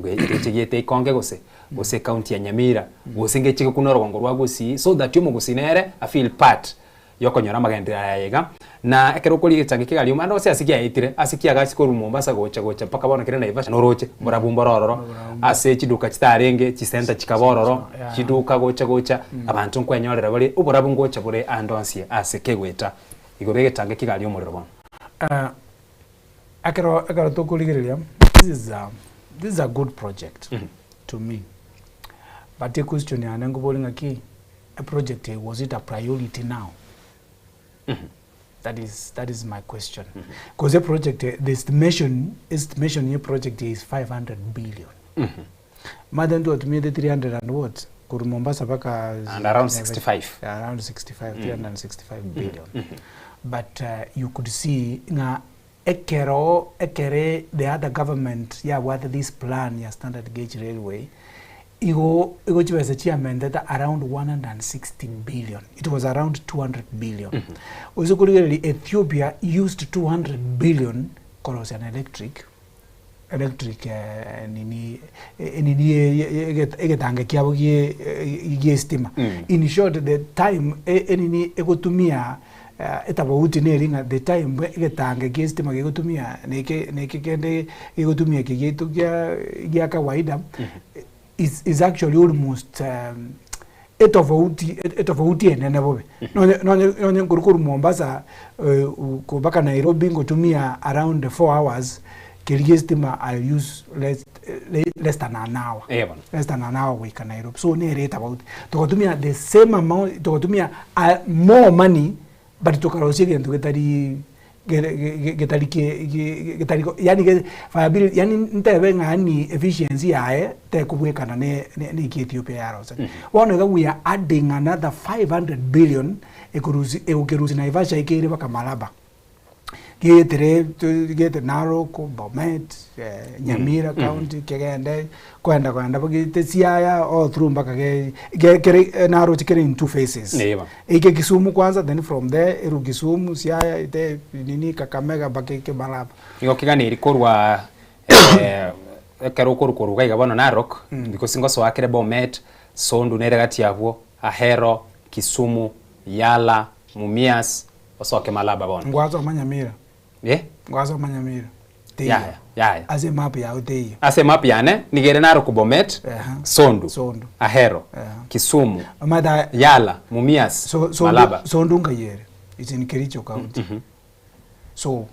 ngeche giete ikonge gose gose ecounty ya Nyamira gose ngeche gekune orogongo rwa Gusii so that omogusii nere a feel part yokonyora amagenderero aya iga. Na ekero okorigia egetangi kia egari ande onsi ase kiaetire ase kiagachire korwa Mombasa gocha gocha mpaka bono kere Naivasha noroche borabu mboro ororo ase chiduka chitarenge chisenta chikaba ororo chiduka gocha gocha abanto nkwenyorera bare oborabu ngocha bore ande onsi ase kegoeta. Igoro y'egetange ki'egari y'omorero bono. Ekero ekero tokorigereria this is a this is a good project to me but equestion yane nkoboria ng'aki eproject eye was it a priority now? That is that is my question cause eproject eye the estimation estimation ya eproject eye is 500 billion. Omanyete ntwatumiete 300 and what korwa Mombasa mpaka And around 65. Yeah, around 65, 365 billion. But you could see ng'a ekero ekere the other government yabwate this plan ya standard gauge railway igo igo chibesa chiamentete around 160 billion it was around 200 billion Oise korigereria Ethiopia used 200 billion korosia an electric electric nini enini egetange kiabo gie gie estima. In short the time enini egotumia etafauti neri ng'a the time egetange kia estima gegotumia na eke na eke kende gegotumia eke giaito kia gia kawaida is is actually almost etofauti etofauti enene bobe. Nonye nonye nonye nkorwa korwa Mombasa mpaka Nairobi ngotumia around 4 hours, keria gia estima I use less less than an hour, Eh bono. less than an hour goika Nairobi. So nere etofauti. Togotumia the same amount, togotumia more money but tokarosia egento getari getari getari yaani viability yaani ntebe ng'a yaani efficiency yaye tekobwekana ne ne eki Ethiopia yaroseti. Bono iga we are adding another 500 billion ekorusia egokerusia Naivasha ekeire mpaka Malaba. Geetere geete Narok, Bomet, Nyamira county kegende Koenda koenda bogete Siaya all through mpaka ge ge kere naroche kere in two phases. Neba. Eike Kisumu kwanza then from there eru Kisumu, Siaya ite nini Kakamega mpaka ike Malaba. Nigo keganeri korwa eh, ekero okorwa korwa iga iga bono Narok, because ngosoa kere Bomet, Sondu nere gati abwo, Ahero, Kisumu, Yala, Mumias, osoke Malaba bono. Ngwasoma Nyamira. Eh? Ngwasoma Nyamira. Teiyo. Yaya, yaya. Ase emap yao teiyo. Ase emap yane nigo ere Narok Bomet, Ehe. Sondu, Sondu. Ahero, Ehe. Kisumu, Omanyete aye- Yala, Mumias, So, Sondu, Malaba. Sondu nkai ere? It's in Kericho County. So,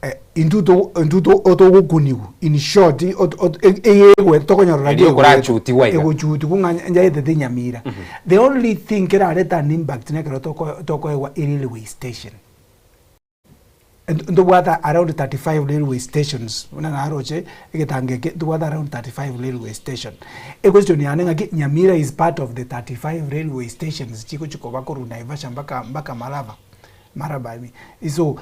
eh, intwe to- intwe to- otogokunigwa in short ot- ot- e- eyegwe tokonyorora Erio okorachutigwa iga. egochutigwa ng'a njaetete Nyamira. The only thing kerarete an impact nekero toko- tokoegwa erailway station. Ntobwate around 35 railway stations, buna naroche egetango eke ntobwate around 35 railway station. Equestion yane ng'aki Nyamira is part of the 35 railway stations chigochi koba korwa Naivasha mpaka mpaka Malaba, Maraba I mean. So.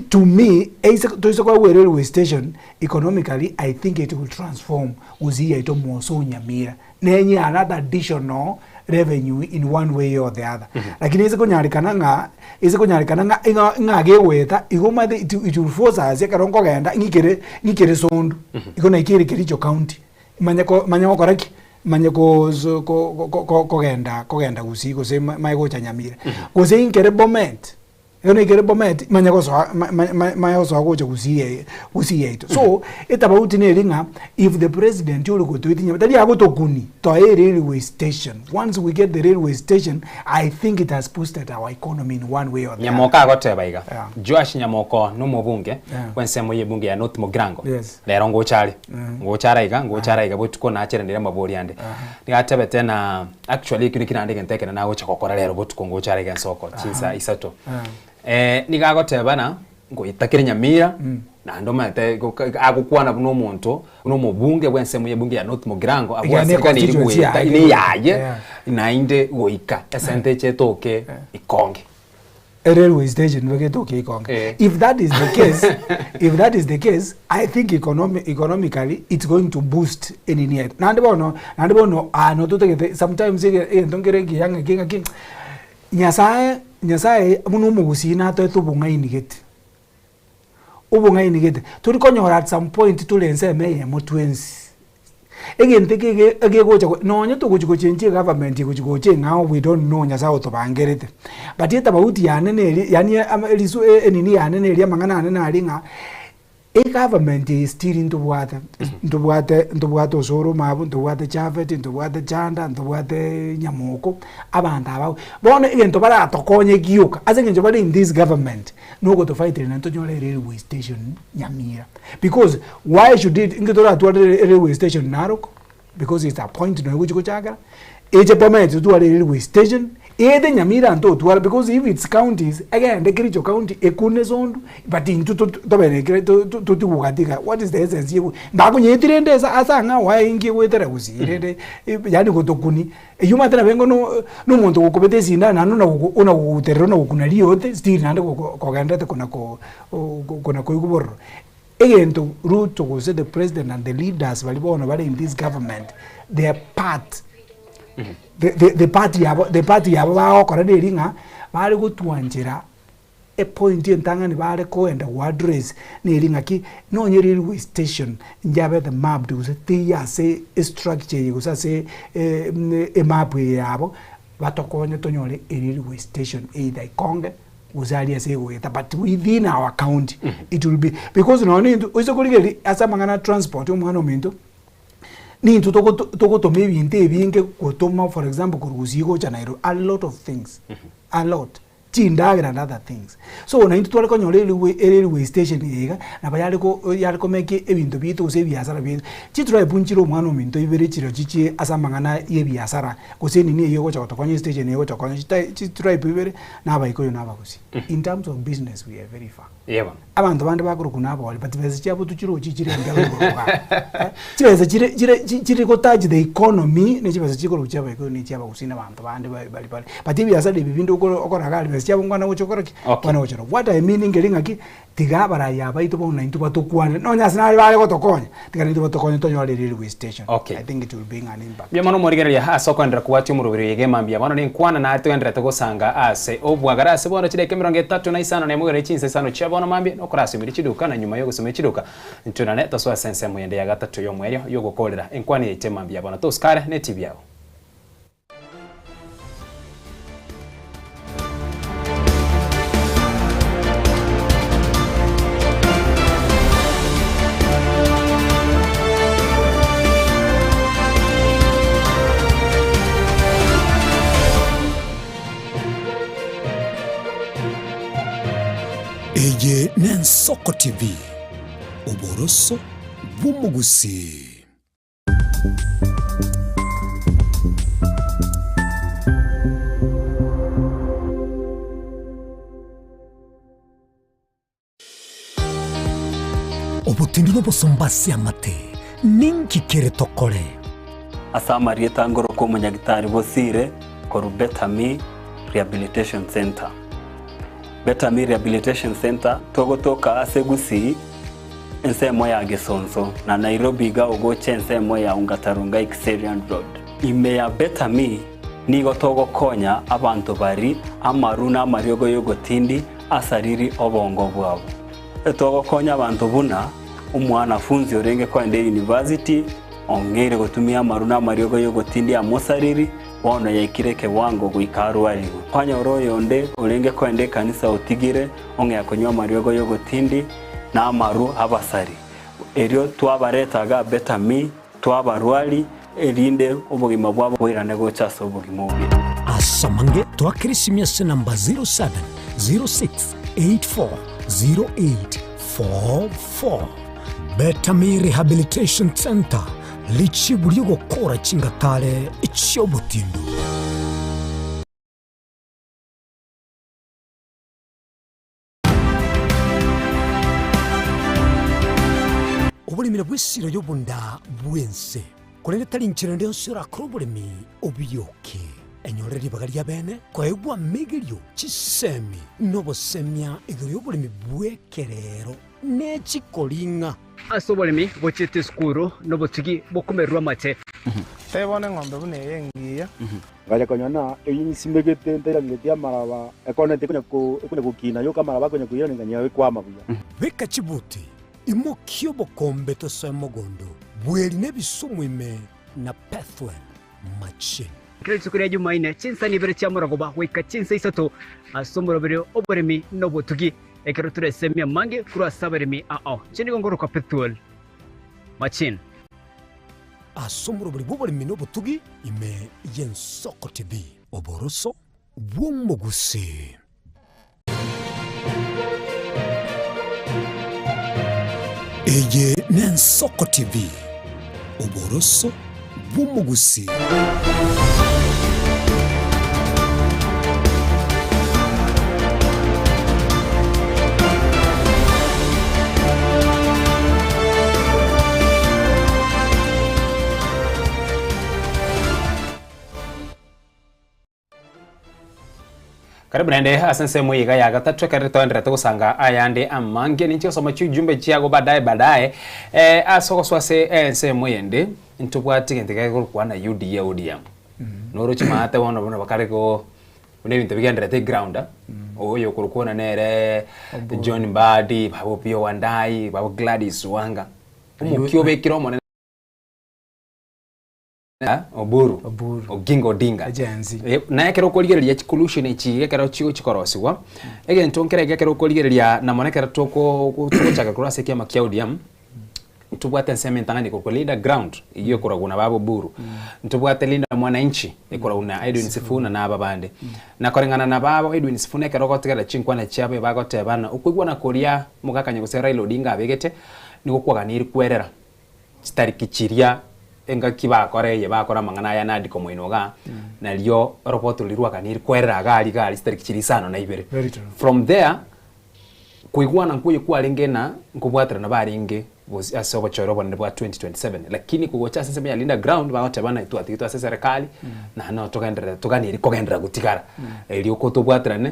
To me, eise toise koegwa railway station, economically I think it will transform Gusii yaito more so Nyamira. Nenye another additional revenue in one way or the other. Lakini ase konyarekana ng'a ase konyarekana ng'a ing'a ng'a gegoeta igo omanyete it it will force us ekero nkogenda ng'ikere ng'ikere Sondu, igo naikere Kericho county, manye ko manye gokora ki? Manye koso ko ko ko kogenda kogenda Gusii gose manye gocha Nyamira. Gose inkere Bomet. Ekero naikire Bomet, manye gosoa ma- ma- ma- manye gosoa gocha Gusii eye Gusii yaito. So, etabauti neri ng'a if the president ore gotoetinyia tari agotokuni, toe erailway station. Once we get the railway station, I think it has boosted our economy in one way or the other. Nyamoko agoteba iga, Yeah. Joash Nyamoko nomobunge Yeah. bw'ensemo y'ebunge ya North Mugirango, Yes. rero ngocha are, Mm. ngocha are iga, ngocha are iga botuko nacheranire amabori ande. Nigo atebete na actually ekio nakio naende egento ekenene agocha gokora rero botuko ngocha are iga ensoko chinsa isato. Nigo agoteba na ngoita kere Nyamira naende omanyete goka agokwana buna omonto buna omobunge bwa ensemo ya ebunge ya North Mugirango abwo Ekiagera ne ase eganiri constituency goeta yaye. neyaye Yeah. naende goika esente eche etoke ikonge. A railway station nigo getokia ikonge. Eh. If that is the case, if that is the case, I think economi economically it's going to boost enini yaito. Naende bono, naende bono aa nototagete sometimes ege egento nkere ekiya ng'aki ng'aki Nyasaye Nyasaye buna omogusii natoete obong'aini gete, obong'aini gete, tori konyora at some point tore ensemo eyemo twensi. Egento eke ege egegocha go nonye togochi gochenchia egovernment egochi gocha eng'ao we don't know Nyasaye otobangerete, but etabauti yane neri yaani ama erisu enini yane neri amang'ana ane nari ng'a, egovernment eye still ntobwate, ntobwate ntobwate Osoro omwabo, ntobwate Japhet, ntobwate Chanda, ntobwate Nyamoko, abanto aba bono egento baratokonye gioka ase eng'encho bare in this government, nogotofighterania naende tonyore erailway station Nyamira. Because why should it inki toratware railway station Narok because it's a point nonya gochi gochakera, eche Bomet totware railway station, ete Nyamira ntotware because if it's counties egende Kericho county ekune Sondu but intwe to tobere kere to to totigwe gati what is the essence ya mbakonyeeti rende ase ase ang'ao why inki egoetera gusii rende yaani gotokuni Eyio omanyete nabo engo no na omonto ogokobeta esindano naende ona gogo ona gogoterera ona gokuna riote still naende goko kogenderete kona ko kona koigwa bororo. Egento Ruto gose the president and the leaders baria bono bare in this government, their part, the the the part yabo the part yabo bagokora neri ng'a bare gotwanchera Epointi entang'ani bare koenda goaddress neri ng'aki nonye railway station njabete mapped gose teiyo ase estructure eye gose ase emap eye yabo, batokonye tonyore erailway station either Ikonge gose aria ase egoeta but within our county it will be because nonye intwe oise korigereria ase amang'ana a transport omwana ominto, nintwe togoto togotoma ebinto ebinge gotoma for example korwa Gusii gocha Nairobi a lot of things a lot. chindagera and other things. So naintwe tware konyora erailway erailway station eye iga, nabo yare ko yare komake ebinto biaito gose ebiasara biaito. Chitribe nchire omwana ominto ibere chire chichie ase amang'ana ya ebiasara, gose enini eywo egocha gotokonya estation eye egocha gotokonya chitai chitribe ibere, na abaikoyo na abagusii. In terms of business we are very far. Eeh bono. Abanto bande bakorokwa nabori but chibesa chiabo tochirochi chire engiya igoro igaa. Chibesa chire chire chire go touch the economy ne chibesa chikorokwa chia abaikoyo ne chia abagusii na abanto bande ba bari bare. But ebiasara ebi binde okoro okora iga chibesa chiabo nkwana gocha gokora ki? Okay. Nkwana gocha What I mean nkeri ng'aki, tiga abarai aba baito bono naintwe batokwane, nonye ase nare bare gotokonya, tiga naintwe batokonye tonyore railway station. Okay. I think it will bring an impact. Mbuya mono omorigereria ase okoenderera kobwatia omoroberi oyo iga mambia bono nenkwana naye togendererete gosanga ase obwagare ase bono chidaeka emerongo etato na isano na emo igoro ne chinsa isano chia bono mambia nokorasomeria chiduka na nyuma yogosomia chiduka ntoirane tosoe ase ensemo yende ya gatato y'omoerio y'ogokorera enkwana yaito emambia bono tosikare ne TV yao. Eye n'Ensoko TV, oboroso bw'omogusii. Obotindi nobosomba ase amate, ninki kere tokore? Ase amarieta ngorokwa omonyagitari Bosire korwa Betami Rehabilitation Centre. Better Me Rehabilitation Centre togotoka ase Gusii ensemo ya Gesonso na Nairobi iga ogocha ensemo ya Ongata Rongai Kiserian Road. Ime ya Better Me nigo togokonya abanto bari amaru na amariogo y'ogotindi asariri obongo bwabo. Togokonya abanto buna omwanafunzi orenge koenda eyunivasiti ong'eire gotumia amaru na amariogo y'ogotindi amosariri bono yaikire ekewango goika arwarigwe. Kwanyora oyonde orenge koenda ekanisa otigire ong'ea konywa amariogo y'ogotindi na amaru abasari. Erio twabareta iga Betami, twabarwari, erinde obogima bwabo boirane gocha ase obogima obuya. Ase amange twakere esimi ase namba 0706840844. Betami Rehabilitation Centre, richibu ri'ogokora chingatare chi'obotindu. Oboremi nabwo esiro y'obonda bw'ense, korende tari inchera ende yonsi orakore oboremi obiyoke. Enyore ribaga ri'abeene koegwa amegerio, chisemi, na obosemia igoro y'oboremi bw'ekerero ne chikoring'a. Ase oboremi bochiete esukuru nobotugi bokomererwa amate. Tebia bono eng'ombe buna eye engiya. Ngacha konyora ng'a eyio nsimegete ntairangeretie amaraba, ekoneti ekonya ko ekonya gokina yoka amaraba akonya koirana ng'a ekwama buya. Beka chibuti, imokia obokombe tosoe mogondo, bweri na ebisumu ime na Pethuel machine. Kera rituko ria Jumaine, chinsa ibere chia morogoba goika chinsa isato, ase omoroberio oboremi na obotugi, ekero toresemie amange korwa ase abaremi ao. Inche nigo ngorokwa Pethuel Machine. Ase omorobori bw'oboremi na obotugi ime y'Ensoko TV. Oboroso bw'omogusii. Eye n'Ensoko TV, oboroso bw'omogusii. Karibu naende ase ensemo eye iga ya gatato ekero toenderete gosanga ayande amange ninche gosoma chiujumbe chiago baadaye baadaye eh, ase ogosoa ase ensemo eyende ntobwate egento gegokwana na UDA ODM noroche maate bono buna bakare go buna ebinto bigendererete eground ah, oyo okorokwana nere John Mbadi, baba Opiyo Wandayi, baba Gladys Wanga, omokia obekire omonene. Oburu, Oginga Odinga. Eh, na ekero okorigereria chicollusion echi iga ekero chigochi korosigwa, egento nkere iga ekero okorigereria na mono ekero toko togochaka korwa ase ekiama kia ODM, ntobwate ensemo entang'ani ekorokwa Linda Ground, eywo ekoragwa na baba Oburu. Ntobwate Linda Mwananchi, ekoragwa na Edwin Sifuna na aba bande. Na koreng'ana na babo Edwin Sifuna ekero ogotegerera chinkwana chiabo ebagoteba ng'a okoigwana koria mogakanya gose Raila Odinga abegete, nigo kwaganeirie kwerera. Chitariki chiria engaki bakora eye bakora amang'ana aya Nadi komoino igaa, nario oroboti roria rwaganiri kwerera iga aria iga aria chitariki chiria isano na ibere. Very true. From there, koigwana nkoyo kwarenge na nkobwaterana barenge gose ase obochore obonene bwa 2027 lakini kogocha ase ensemo ya Linda Ground bagoteba ng'a twatigete ase eserekari naende nabo togenderere toganiri kogenderera gotigara. Erio kotobwaterane.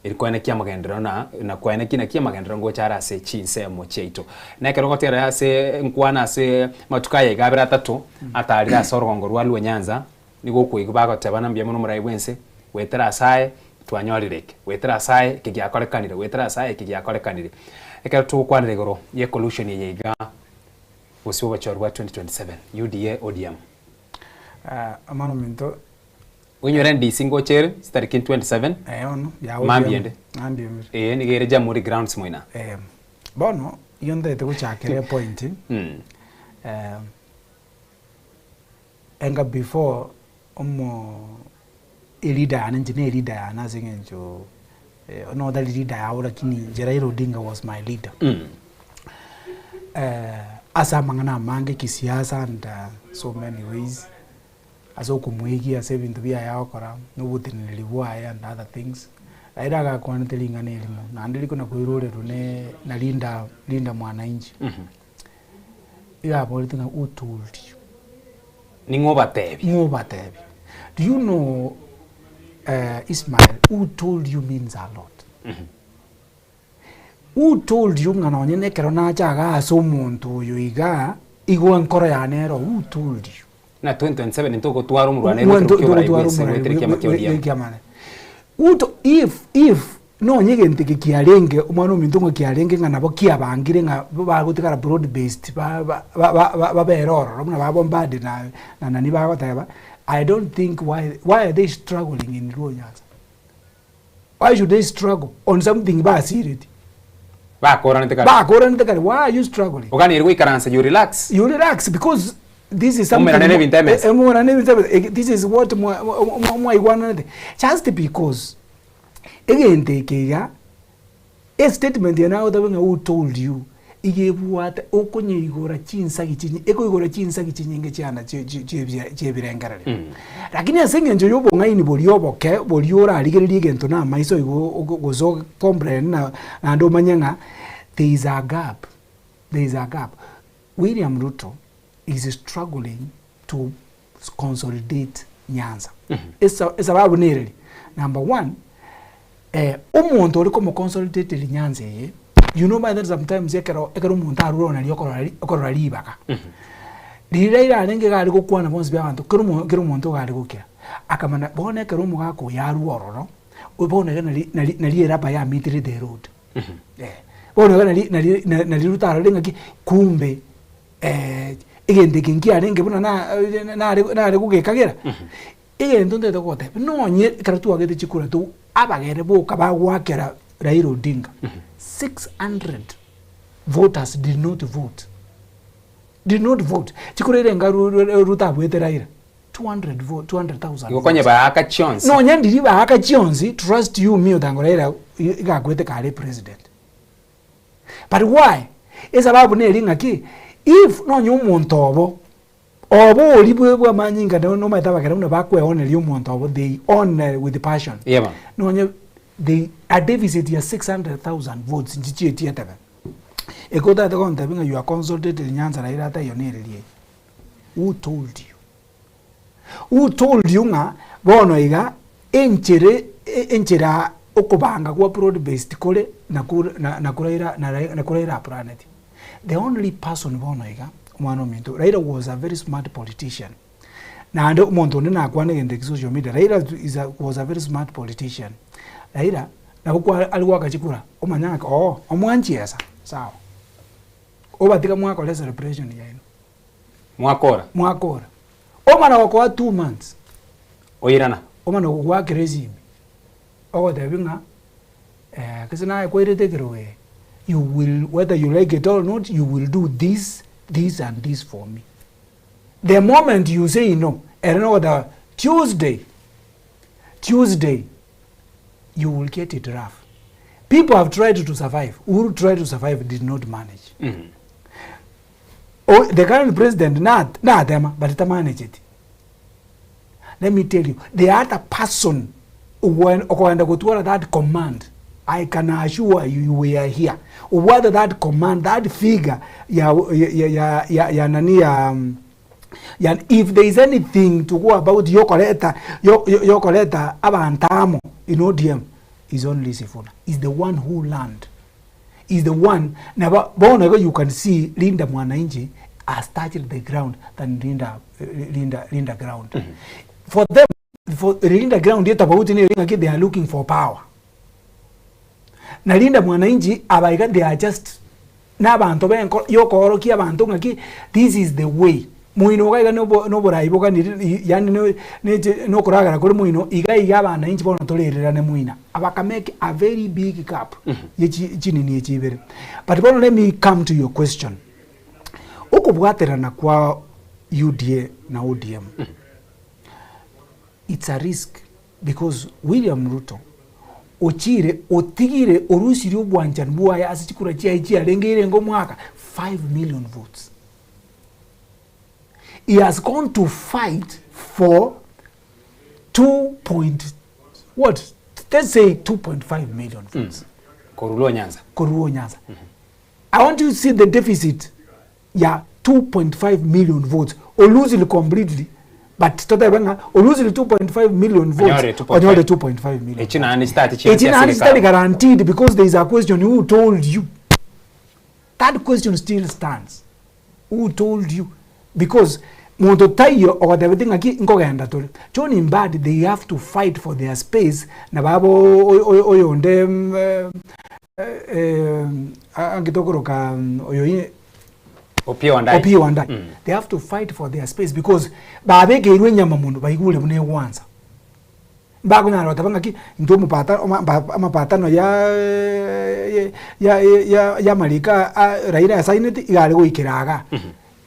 Eri koenekia amagenderero na na koenekia naki amagenderero ngocha are ase chinsemo chiaito. Na ekero ogotigerera ase nkwana ase amatuko aya iga abere atato, atarire ase orogongo rwa Luo Nyanza, nigo okoigwa bagoteba ng'a mbuya mono omorai bwense, goetera ase aye twanyorire eke, goetera ase aye eke giakorekanire, goetera ase aye eke giakorekanire. Ekero togokwanera igoro ye collusion eye iga gose obochori bwa 2027, UDA, ODM. Omwana ominto Oinyore NDC ngocha ere chitariki 27 Eh, bono, ya ODM. mambia ende. Mambia ende. Ee nigo ere Jamhuri Grounds moina. Eh, bono iyo ntaete gochakera epoint Mm. eh, enga before omo eleader yane inche ne eleader yane ase eng'encho eh, onye otari leader yao lakini inche Raila Odinga was my leader. Mm. Eh, ase amang'ana amange kisiasa and so many ways. Ase okomwegia ase ebinto biaye agokora, na oboteneneri bwaye and other things. Raila agakwanete ring'ana erimo, naende rikona koirorerwa ne na Linda Linda Mwananchi. Iga aborete ng'a who told you? Ning'o obatebia? Ng'o obatebia? Do you know Ismael, who told you means a lot. Who told you ng'a nonye na ekero nacha igaa ase omonto oyo igaa, igo enkoro yane ero, who told you? Na 2027 ntogotwara omorwani aye goetera okia oborai bwense goetera ekiama kia ODM. Ekiama Who to, if, if nonye egento eke kiarenge omwana ominto ng'a kiarenge ng'a nabo kiabangire ng'a bagotigara broad based ba- ba- ba- ba- babere ororo buna ba bombard na na nani bagoteba, I don't think why, why are they struggling in Luo Nyanza? Why should they struggle on something basireti? Bakoranete kare. Bakoranete kare, why are you struggling? Oganeire goikaransa you relax. You relax because this is something Mumerane nebinto emesa. Eh, mumerane nebinto emesa. Eh, this is what mwa- mwa- mwa- mwaigwananete. Just because egento eke iga estatement eye nagotebi ng'a who told you iga ebwate okonyeigora chinsagi chinyi ekoigora chinsagi chinyinge chiana chi- chi- chiebia chiebirengererio. Lakini ase eng'encho ya obong'aini boria oboke boria orarigererie egento na amaiso igo ogo gose okomprehend na naende omanye ng'a there is a gap, there is a gap. William Ruto is struggling to consolidate Nyanza. Esa esababu nereri, number one, omonto ore komoconsolidate Nyanza eye, you know by that sometimes ekero ekero omonto arure nari okorora ri okorora ribaga. Riria Raila arenge iga are gokwana bonsi pi abanto kera omo kera omonto iga are gokira, akamanya bono ekero omogaka oyo arwe ororo, bono iga nari nari nari eraba yamitire the road. Bono iga nari nari nari Ruto arorire ng'aki kumbe egento eke nkiarenge buna na nare nare gogekagera, egento ntagete gogotebia, nonye ekero twagete chikura to abagere boka bagoakera Raila Odinga, 600 voters did not vote, did not vote. Chikura ere enga Ru- Ru- Ruto abuete Raila, 200 vote, 200,000 Igo konye votes. baaka chionsi. Nonye ndiri baaka chionsi, trust you me otango Raila iga akwete kare president. But why? Esababu neri ng'aki, if nonye omonto obo, obo oria bwe bw'amanyinga no nomanyete abagere buna bakweoneria omonto obo they own with passion. Eeh bono. Nonye they a deficit ya 600,000 votes nchichieti etebe. Eke otagete gontebia ng'a you are consolidated Nyanza Raila ataiyo nereri eye. Who told you? Who told you ng'a bono iga enchere enchera okobanga gwa broad based kore naku naku Raila naku Raila aplaneti. The only person bono iga omwana ominto Raila was a very smart politician naende omonto onde nakwana egento eki social media Raila is a was a very smart politician. Raila nabo kwa are goaka chikura omanya ng'a oo omwanchiesa sawa obatiga mwakora ecelebration yaino. Mwakora. Mwakora. Omana gokoa 2 months. Oirana. Omana gogoakera esimi, ogotebi ng'a gese naye kwairete ekerogo eye, you will whether you like it or not, you will do this, this and this for me. The moment you say no, ere nogoteba Tuesday, Tuesday, you will get it rough. People have tried to survive, Uhuru tried to survive, did not manage. O, the current president na natema but tamanecheti. Let me tell you, the other person ogoen okoenda gotwara that command, I can assure you, you were here, obwate that command, that figure ya ya ya ya ya nani ya ya if there is anything to go about yokoreta yo yo yokoreta abanto amo in ODM is only Sifuna, is the one who learned. is the one nabo bono igo you can see Linda Mwananchi has touched the ground than Linda Linda Linda ground for them for Linda ground etobauti nere ng'aki they are looking for power na Linda Mwananchi aba iga they are just na abanto benko yokoorokia abanto ng'aki this is the way Moino iga iga nobo noborai boganiri yaani ne neche nokoragera kore moino iga iga abanainchi bono torererane moina. Abakamake a very big gap ye chi chinini echi ibere. But bono let me come to your question, okobwaterana kwa UDA na ODM, it's a risk because William Ruto ochire otigire orusirie obwanchani bwaye ase chikura chiaye chiarenge erenge omwaka 5 million votes. He has gone to fight for 2 point what let's say 2.5 million votes. Korwa Luo Nyanza. Korwa Luo Nyanza. I want you to see the deficit ya 2.5 million votes. Olosire completely. But totebe ng'a olusire 2.5 million votes, Onyore 2.5. onyore 2.5 million. Echi naende chitati chia Echi naende serikali. chitari guaranteed because there is a question who told you? That question still stands. Who told you? Because monto taiyo ogotebeti ng'aki nkogenda tore. John Mbadi they have to fight for their space na baba oyonde anki tokoroka oyo Opiyo Wandayi. Opiyo Wandayi. They have to fight for their space because babekeirwe enyama mono baigure buna egwansa. Mbakonyara goteba ng'aki intwe omopata oma amapatano ya ya ya ya amariko aa Raila asaineti iga are goikera igaa.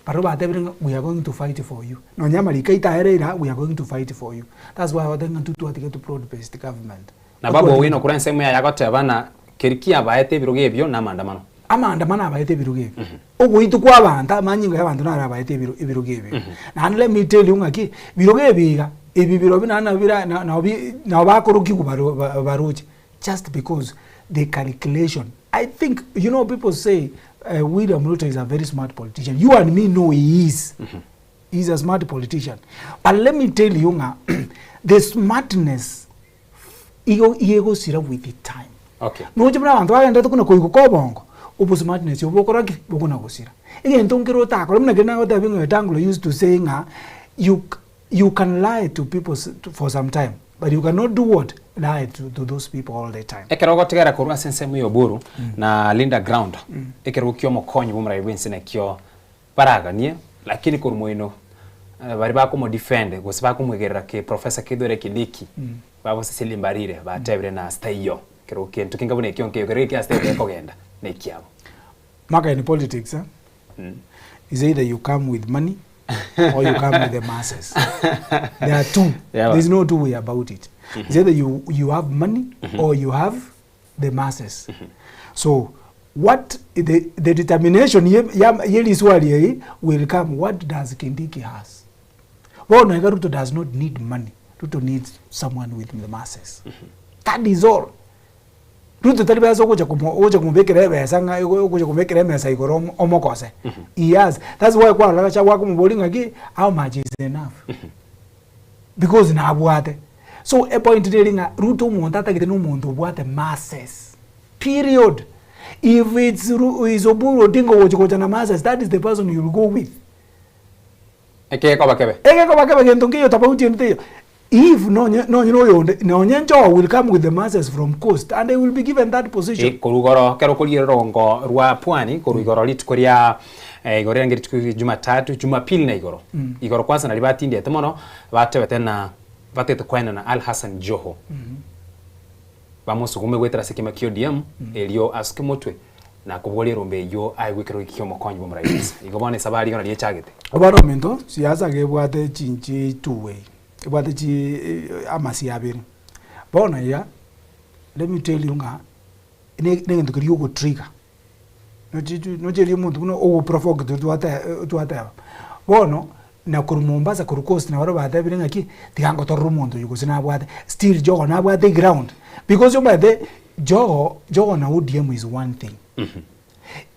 Barobwo batebire ng'a we are going to fight for you. Nonye amariko aito aere ira we are going to fight for you. That's why bagoteba ng'a intwe twatigete broad based government. Na Babu Owino korwa ensemo yaye agoteba ng'a keria kiabaete ebirogo ebio namandamano. Amandamano abaete ebirogo ebio. Ogoitwa kwa abanto, amanyinga ya abanto naro abaete ebiro ebirogo ebio. Naende let me tell you ng'aki, birogo ebi iga, ebi birobio naende nabo bira na nabo bi nabo bakorokigwa baro ba baroche just because the calculation. I think you know people say William Ruto is a very smart politician. You and me know he is. He is a smart politician. But let me tell you ng'a the smartness igo igo egosira with the time. Okay. Noche buna abanto bagenderete kona koigwa obongo, obosmartness obwo bokora ki? Bokona gosira. Egento nkere otakore buna keri nagotebia ng'a Wetangula used to say ng'a you you can lie to people for some time but you cannot do what? Lie to, to those people all the time. Ekero ogotigera korwa ase ensemo ya Oburu na Linda Ground, ekerogo kia omokonyi bw'omorai bw'ense nakio baraganie, lakini korwa moino baria bakomodefend gose bakomwegerera ki Professor Kithure Kindiki babosesenie mbarire batebire na ase taiyo ekerogo kento kenga buna ekio nkeiyo kerogo ekio ase taiyo gekogenda nekiabo. Maka in politics eh, is either you come with money or you come with the masses. There are two. Yeah. There's no two way about it. It's either you, you have money or you have the masses. So what the, the determination ye, ya, ye liswali eri will come what does Kindiki has? Bono iga Ruto does not need money. Ruto needs someone with the masses. That is all. Ruto tari besa ogocha komo ogocha komobekera ebesa ng'a ogocha komobekera emesa igoro omo omokose. He has. That's why kwarora Gachagua akomoboria ng'aki how much is enough? Because nabwate. So epoint neri ng'a Ruto omonto atagete na omonto obwate masses. Period. If it's Ru is Oburu Odinga ogochi gocha na masses, that is the person you will go with. Ekegoba kebe. Egekoba kebe gento nkeiyo tofauti ende teiyo. If nonye nonye na oyonde nonye Joho will come with the masses from coast and he will be given that position. Eh, korwa igoro ekero okoria rorongo rwa pwani korwa igoro rituko ria eh, igoro riarenge rituko ria jumatatu jumapili na igoro Mm. igoro kwanza naria batindiete mono batebete na batete koenana Al Hassan Joho bamosugume goetera ase ekiama kia ODM erio asuke motwe na kobogoria erombe eyio aegwe ekerogo eki ki'omokonyi bw'omorai bwense. Igo bono esabari igo nario echagete. Bono ominto, siasa gebwate chinchi two way, ebwate chi amasio abere. Bono iga, let me tell you ng'a ne negento keria ogotrigger, nochi nochi erio omonto buna ogoprovoke twate twateba. Bono, na korwa Mombasa korwa coast nabo batebire ng'aki, tiga ngotorore omonto oyo gose nabwate, still Joho nabwate eground, because omanyete Joho, Joho na ODM is one thing.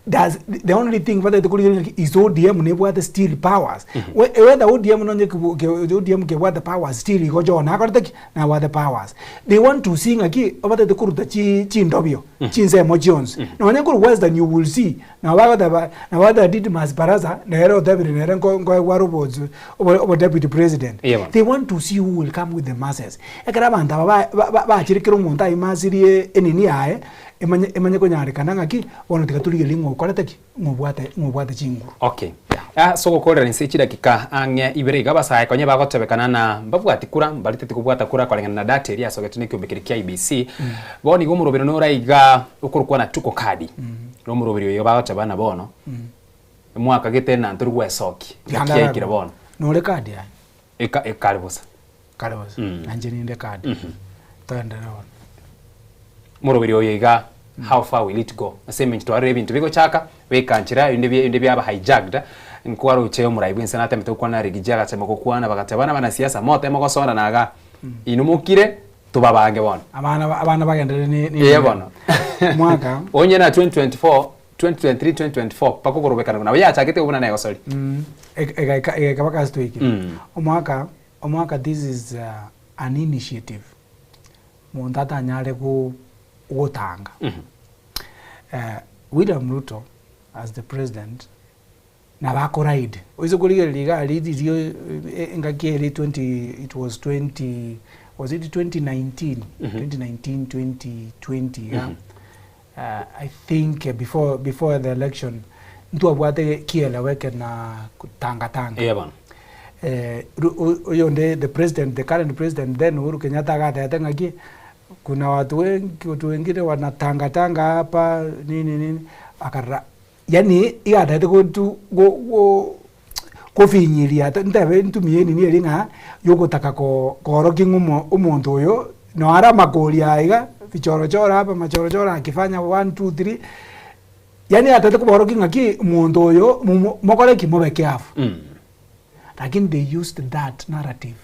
Does the only thing batagete korigereria ng'aki is ODM nebwate still powers. We whether ODM nonye kebu ke ODM kebwate powers still igo Joho nakorete ki? Nabwate powers. They want to see ng'aki obatagete koruta chi chindobio chinsemo chionsi. Nonye korwa western you will see nabo bagoteba nabo bagoteba Didmus Barasa nere otebire nere nko nkoegwa are oboch obo obo deputy president. Eeh bono. They want to see who will come with the masses. Ekero abanto aba ba ba ba bachire kera omonto aimasirie enini yaye, emanye emanye konyarekana ng'aki, bono tiga torigererie ng'a okorete ki? Ng'a obwate ng'a obwate chinguru. Okay. Ase ogokorera inse chidakika ang'e ibere iga abasae konye bagotebekana na mbabwati kura, mbariteti kobwata kura koreng'ana na data eria yasogete na ekiombe keria kia IEBC. Bono igo omoroberi nore iga okorokwa na tuko kadi. Na omoroberi oyo bagoteba na bono, mwakagete na ntori gwesokia. Naki yaikire bono. Nore kadi aye? Eka ekare bosa. Kare bosa. Nainche ninde kadi. Toenderere bono. Omoroberi oyo iga how far will it go? Ase emencho twarorire ebinto bigochaka, bikanchera, ebinde bia ebinde biaba hijacked, nkwaroche omorai bwense natemete gokwana na Riggy G agatema gokwana bagateba bana abanasiasa moteme gosonana igaa, inwe mokire tobabange bono. Abana abana bagenderere ne ne Ee bono. Mwaka. Onye na 2024, 2023, 2024 mpaka okorobekana nabo yachagete buna negosori. Egaika egaika mpaka ase twaikire. Omwaka. Omwaka this is an initiative monto atanyare go gotanga. William Ruto as the president nabo ako ride oise korigereria iga aria riria engaki ere 20 it was 20 was it 2019 2019 2020 iga I think before before the election ntwabwate kieleweke na tanga tanga. Eeh bono. Oyonde the president the current president then Uhuru Kenyatta agatebete ng'aki kuna watu wengi watu wengine wanatanga tanga hapa nini nini akarora yaani iga atagete gotu go go kofinyiria ntebe ntumie enini eria ng'a yogotaka ko koorokia ng'a omo omonto oyo noo are amakori aya iga, vichorochoro hapa machorochoro akifanya one two three, yaani atagete koborokia ng'aki omonto oyo momo mokore ki? Mobe careful. Lakini they used that narrative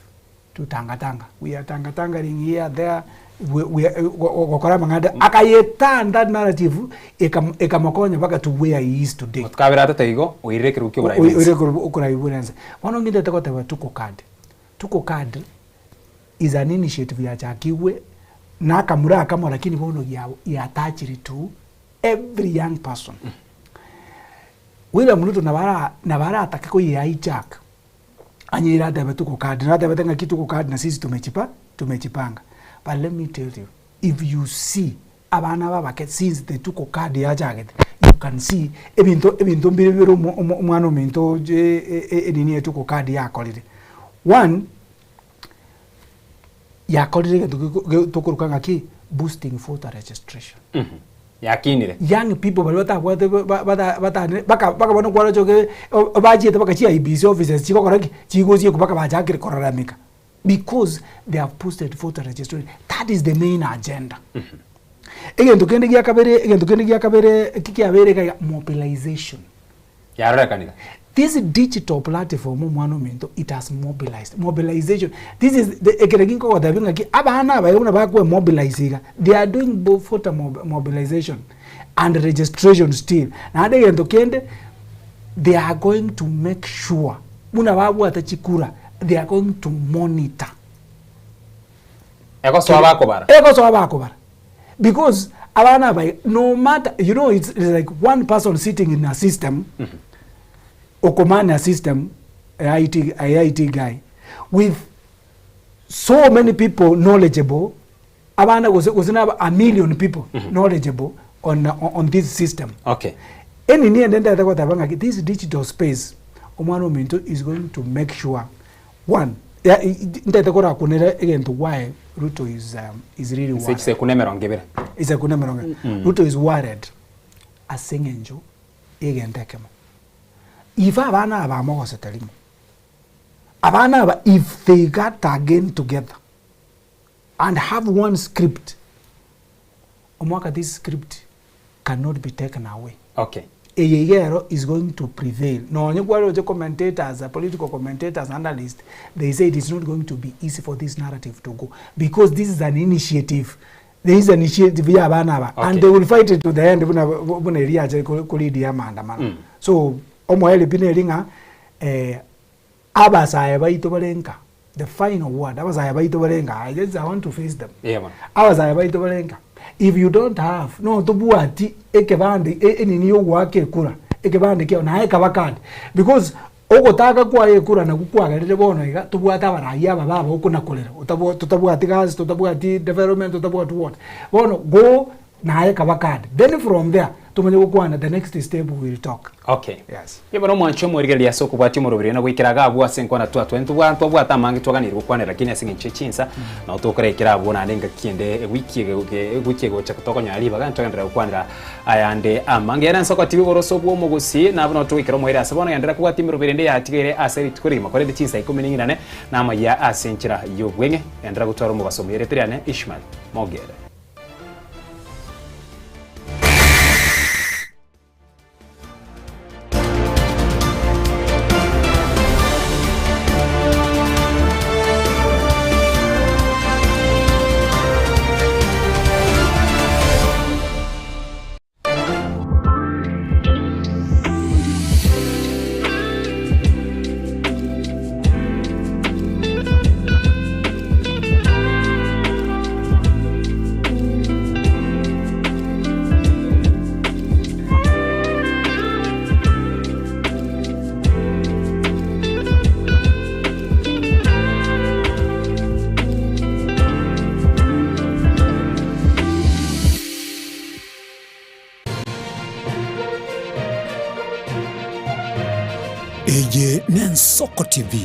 to tanga tanga, we are tanga tangaring here there, we we are gokora amang'ana akayeturn that narrative ekam ekamokonya mpaka to where he is today. Otkabera atete igo, oirire ekerogo kia oborai bwense. Oirire okorai bwense. Bono ng'intete goteba tuko card, tuko card is an initiative yachakigwe na akamura akamo lakini bono ya yatachire to every young person. William Ruto nabo ara nabo aratake koye hijack anyeire atebe tuko card natebete ng'aki tuko card na sisi tumejipa tumejipanga but let me tell you if you see abana aba abake since the tuko card yachagete you can see ebinto ebinto mbire bire omo omo omwana ominto enini ya tuko card yakorire. One, yakorire egento geko tokoroka ng'aki boosting voter registration. Yakinire. Young people baria batabwate ba- ba- batane baka baka bono kwaroche oke bachiete baka chi IEBC offices chigokora ki? Chigosiekwa baka bachakire kororameka because they have boosted voter registration that is the main agenda. Egento kende gia kabere egento kende gia kabere eki kiabeire iga iga mobilization. Yarorekanire. This digital platform omwana ominto it has mobilized, mobilization this is the ekere ginkogotebia ng'aki abana aba iga buna bakoe mobilize iga they are doing voter mobilization and registration still. Naende egento kende they are going to make sure buna babwate chikura they are going to monitor. Egosoa bakobara. Egosoa bakobara because abana aba iga no matter you know it's like one person sitting in a system okomana a system a IT, a IT guy with so many people knowledgeable abana gose gose na a million people knowledgeable on, on this system Okay. Enini ende ndete goteba ng'aki this digital space omwana ominto is going to make sure one ya ntete korakunera egento why Ruto is, um, is really Ase worried. chisekunda emerongo ebere. Esekunda emerongo ebere. Ruto is worried ase eng'encho y'egento ekemo. If abana aba bamogosete rimo, abana aba if they got again together and have one script, omwaka this script cannot be taken away. Okay. Eye iga ero is going to prevail. Nonye kwaroche commentators, political commentators, analysts, they say it is not going to be easy for this narrative to go because this is an initiative. There is an initiative ya abana aba and Okay. they will fight it to the end buna buna eria ache ko lead ya maandamano. So omoerio pi neri ng'a eh, abasae baito bare nka the final word abasae baito bare nka I just I want to face them. Eeh bono. Abasae baito bare nka if you don't have notobwati ekebande enini yogoaka ekura ekebande kiao naye ekaba card because ogotaka kwaye ekura nakwo kwagerire bono iga tobwate abarai aba baba okonakorera otabwa totabwati gasi totabwati development totabwati what bono go naye ekaba card then from there tomanye gokwana the next step we will talk. Okay. Yes. Inche bono omwanchi omorigereria ase okobwatia omoroberi oino goikera iga abwo ase enkwana twatwa ntobwa ntobwate amange twaganeirie gokwanera lakini ase eng'encho ye chinsa nabo tokora ekero abwo naende engaki ende ewiki ege ewiki egocha tokonyora ribaga ntogenderere gokwanera ayande amange. Ere ensoko tiga oboroso bwa omogusii nabo nabo togoikera omoerio ase bono genderera kobwatia emeroberi ende yatigaire ase rituko rigima korende chinsa ikomi na ing'inane na amayia ase enchera y'obweng'e genderera gotwara omobaso omuya erieta riane Ishmael Mogere. Nensoko TV.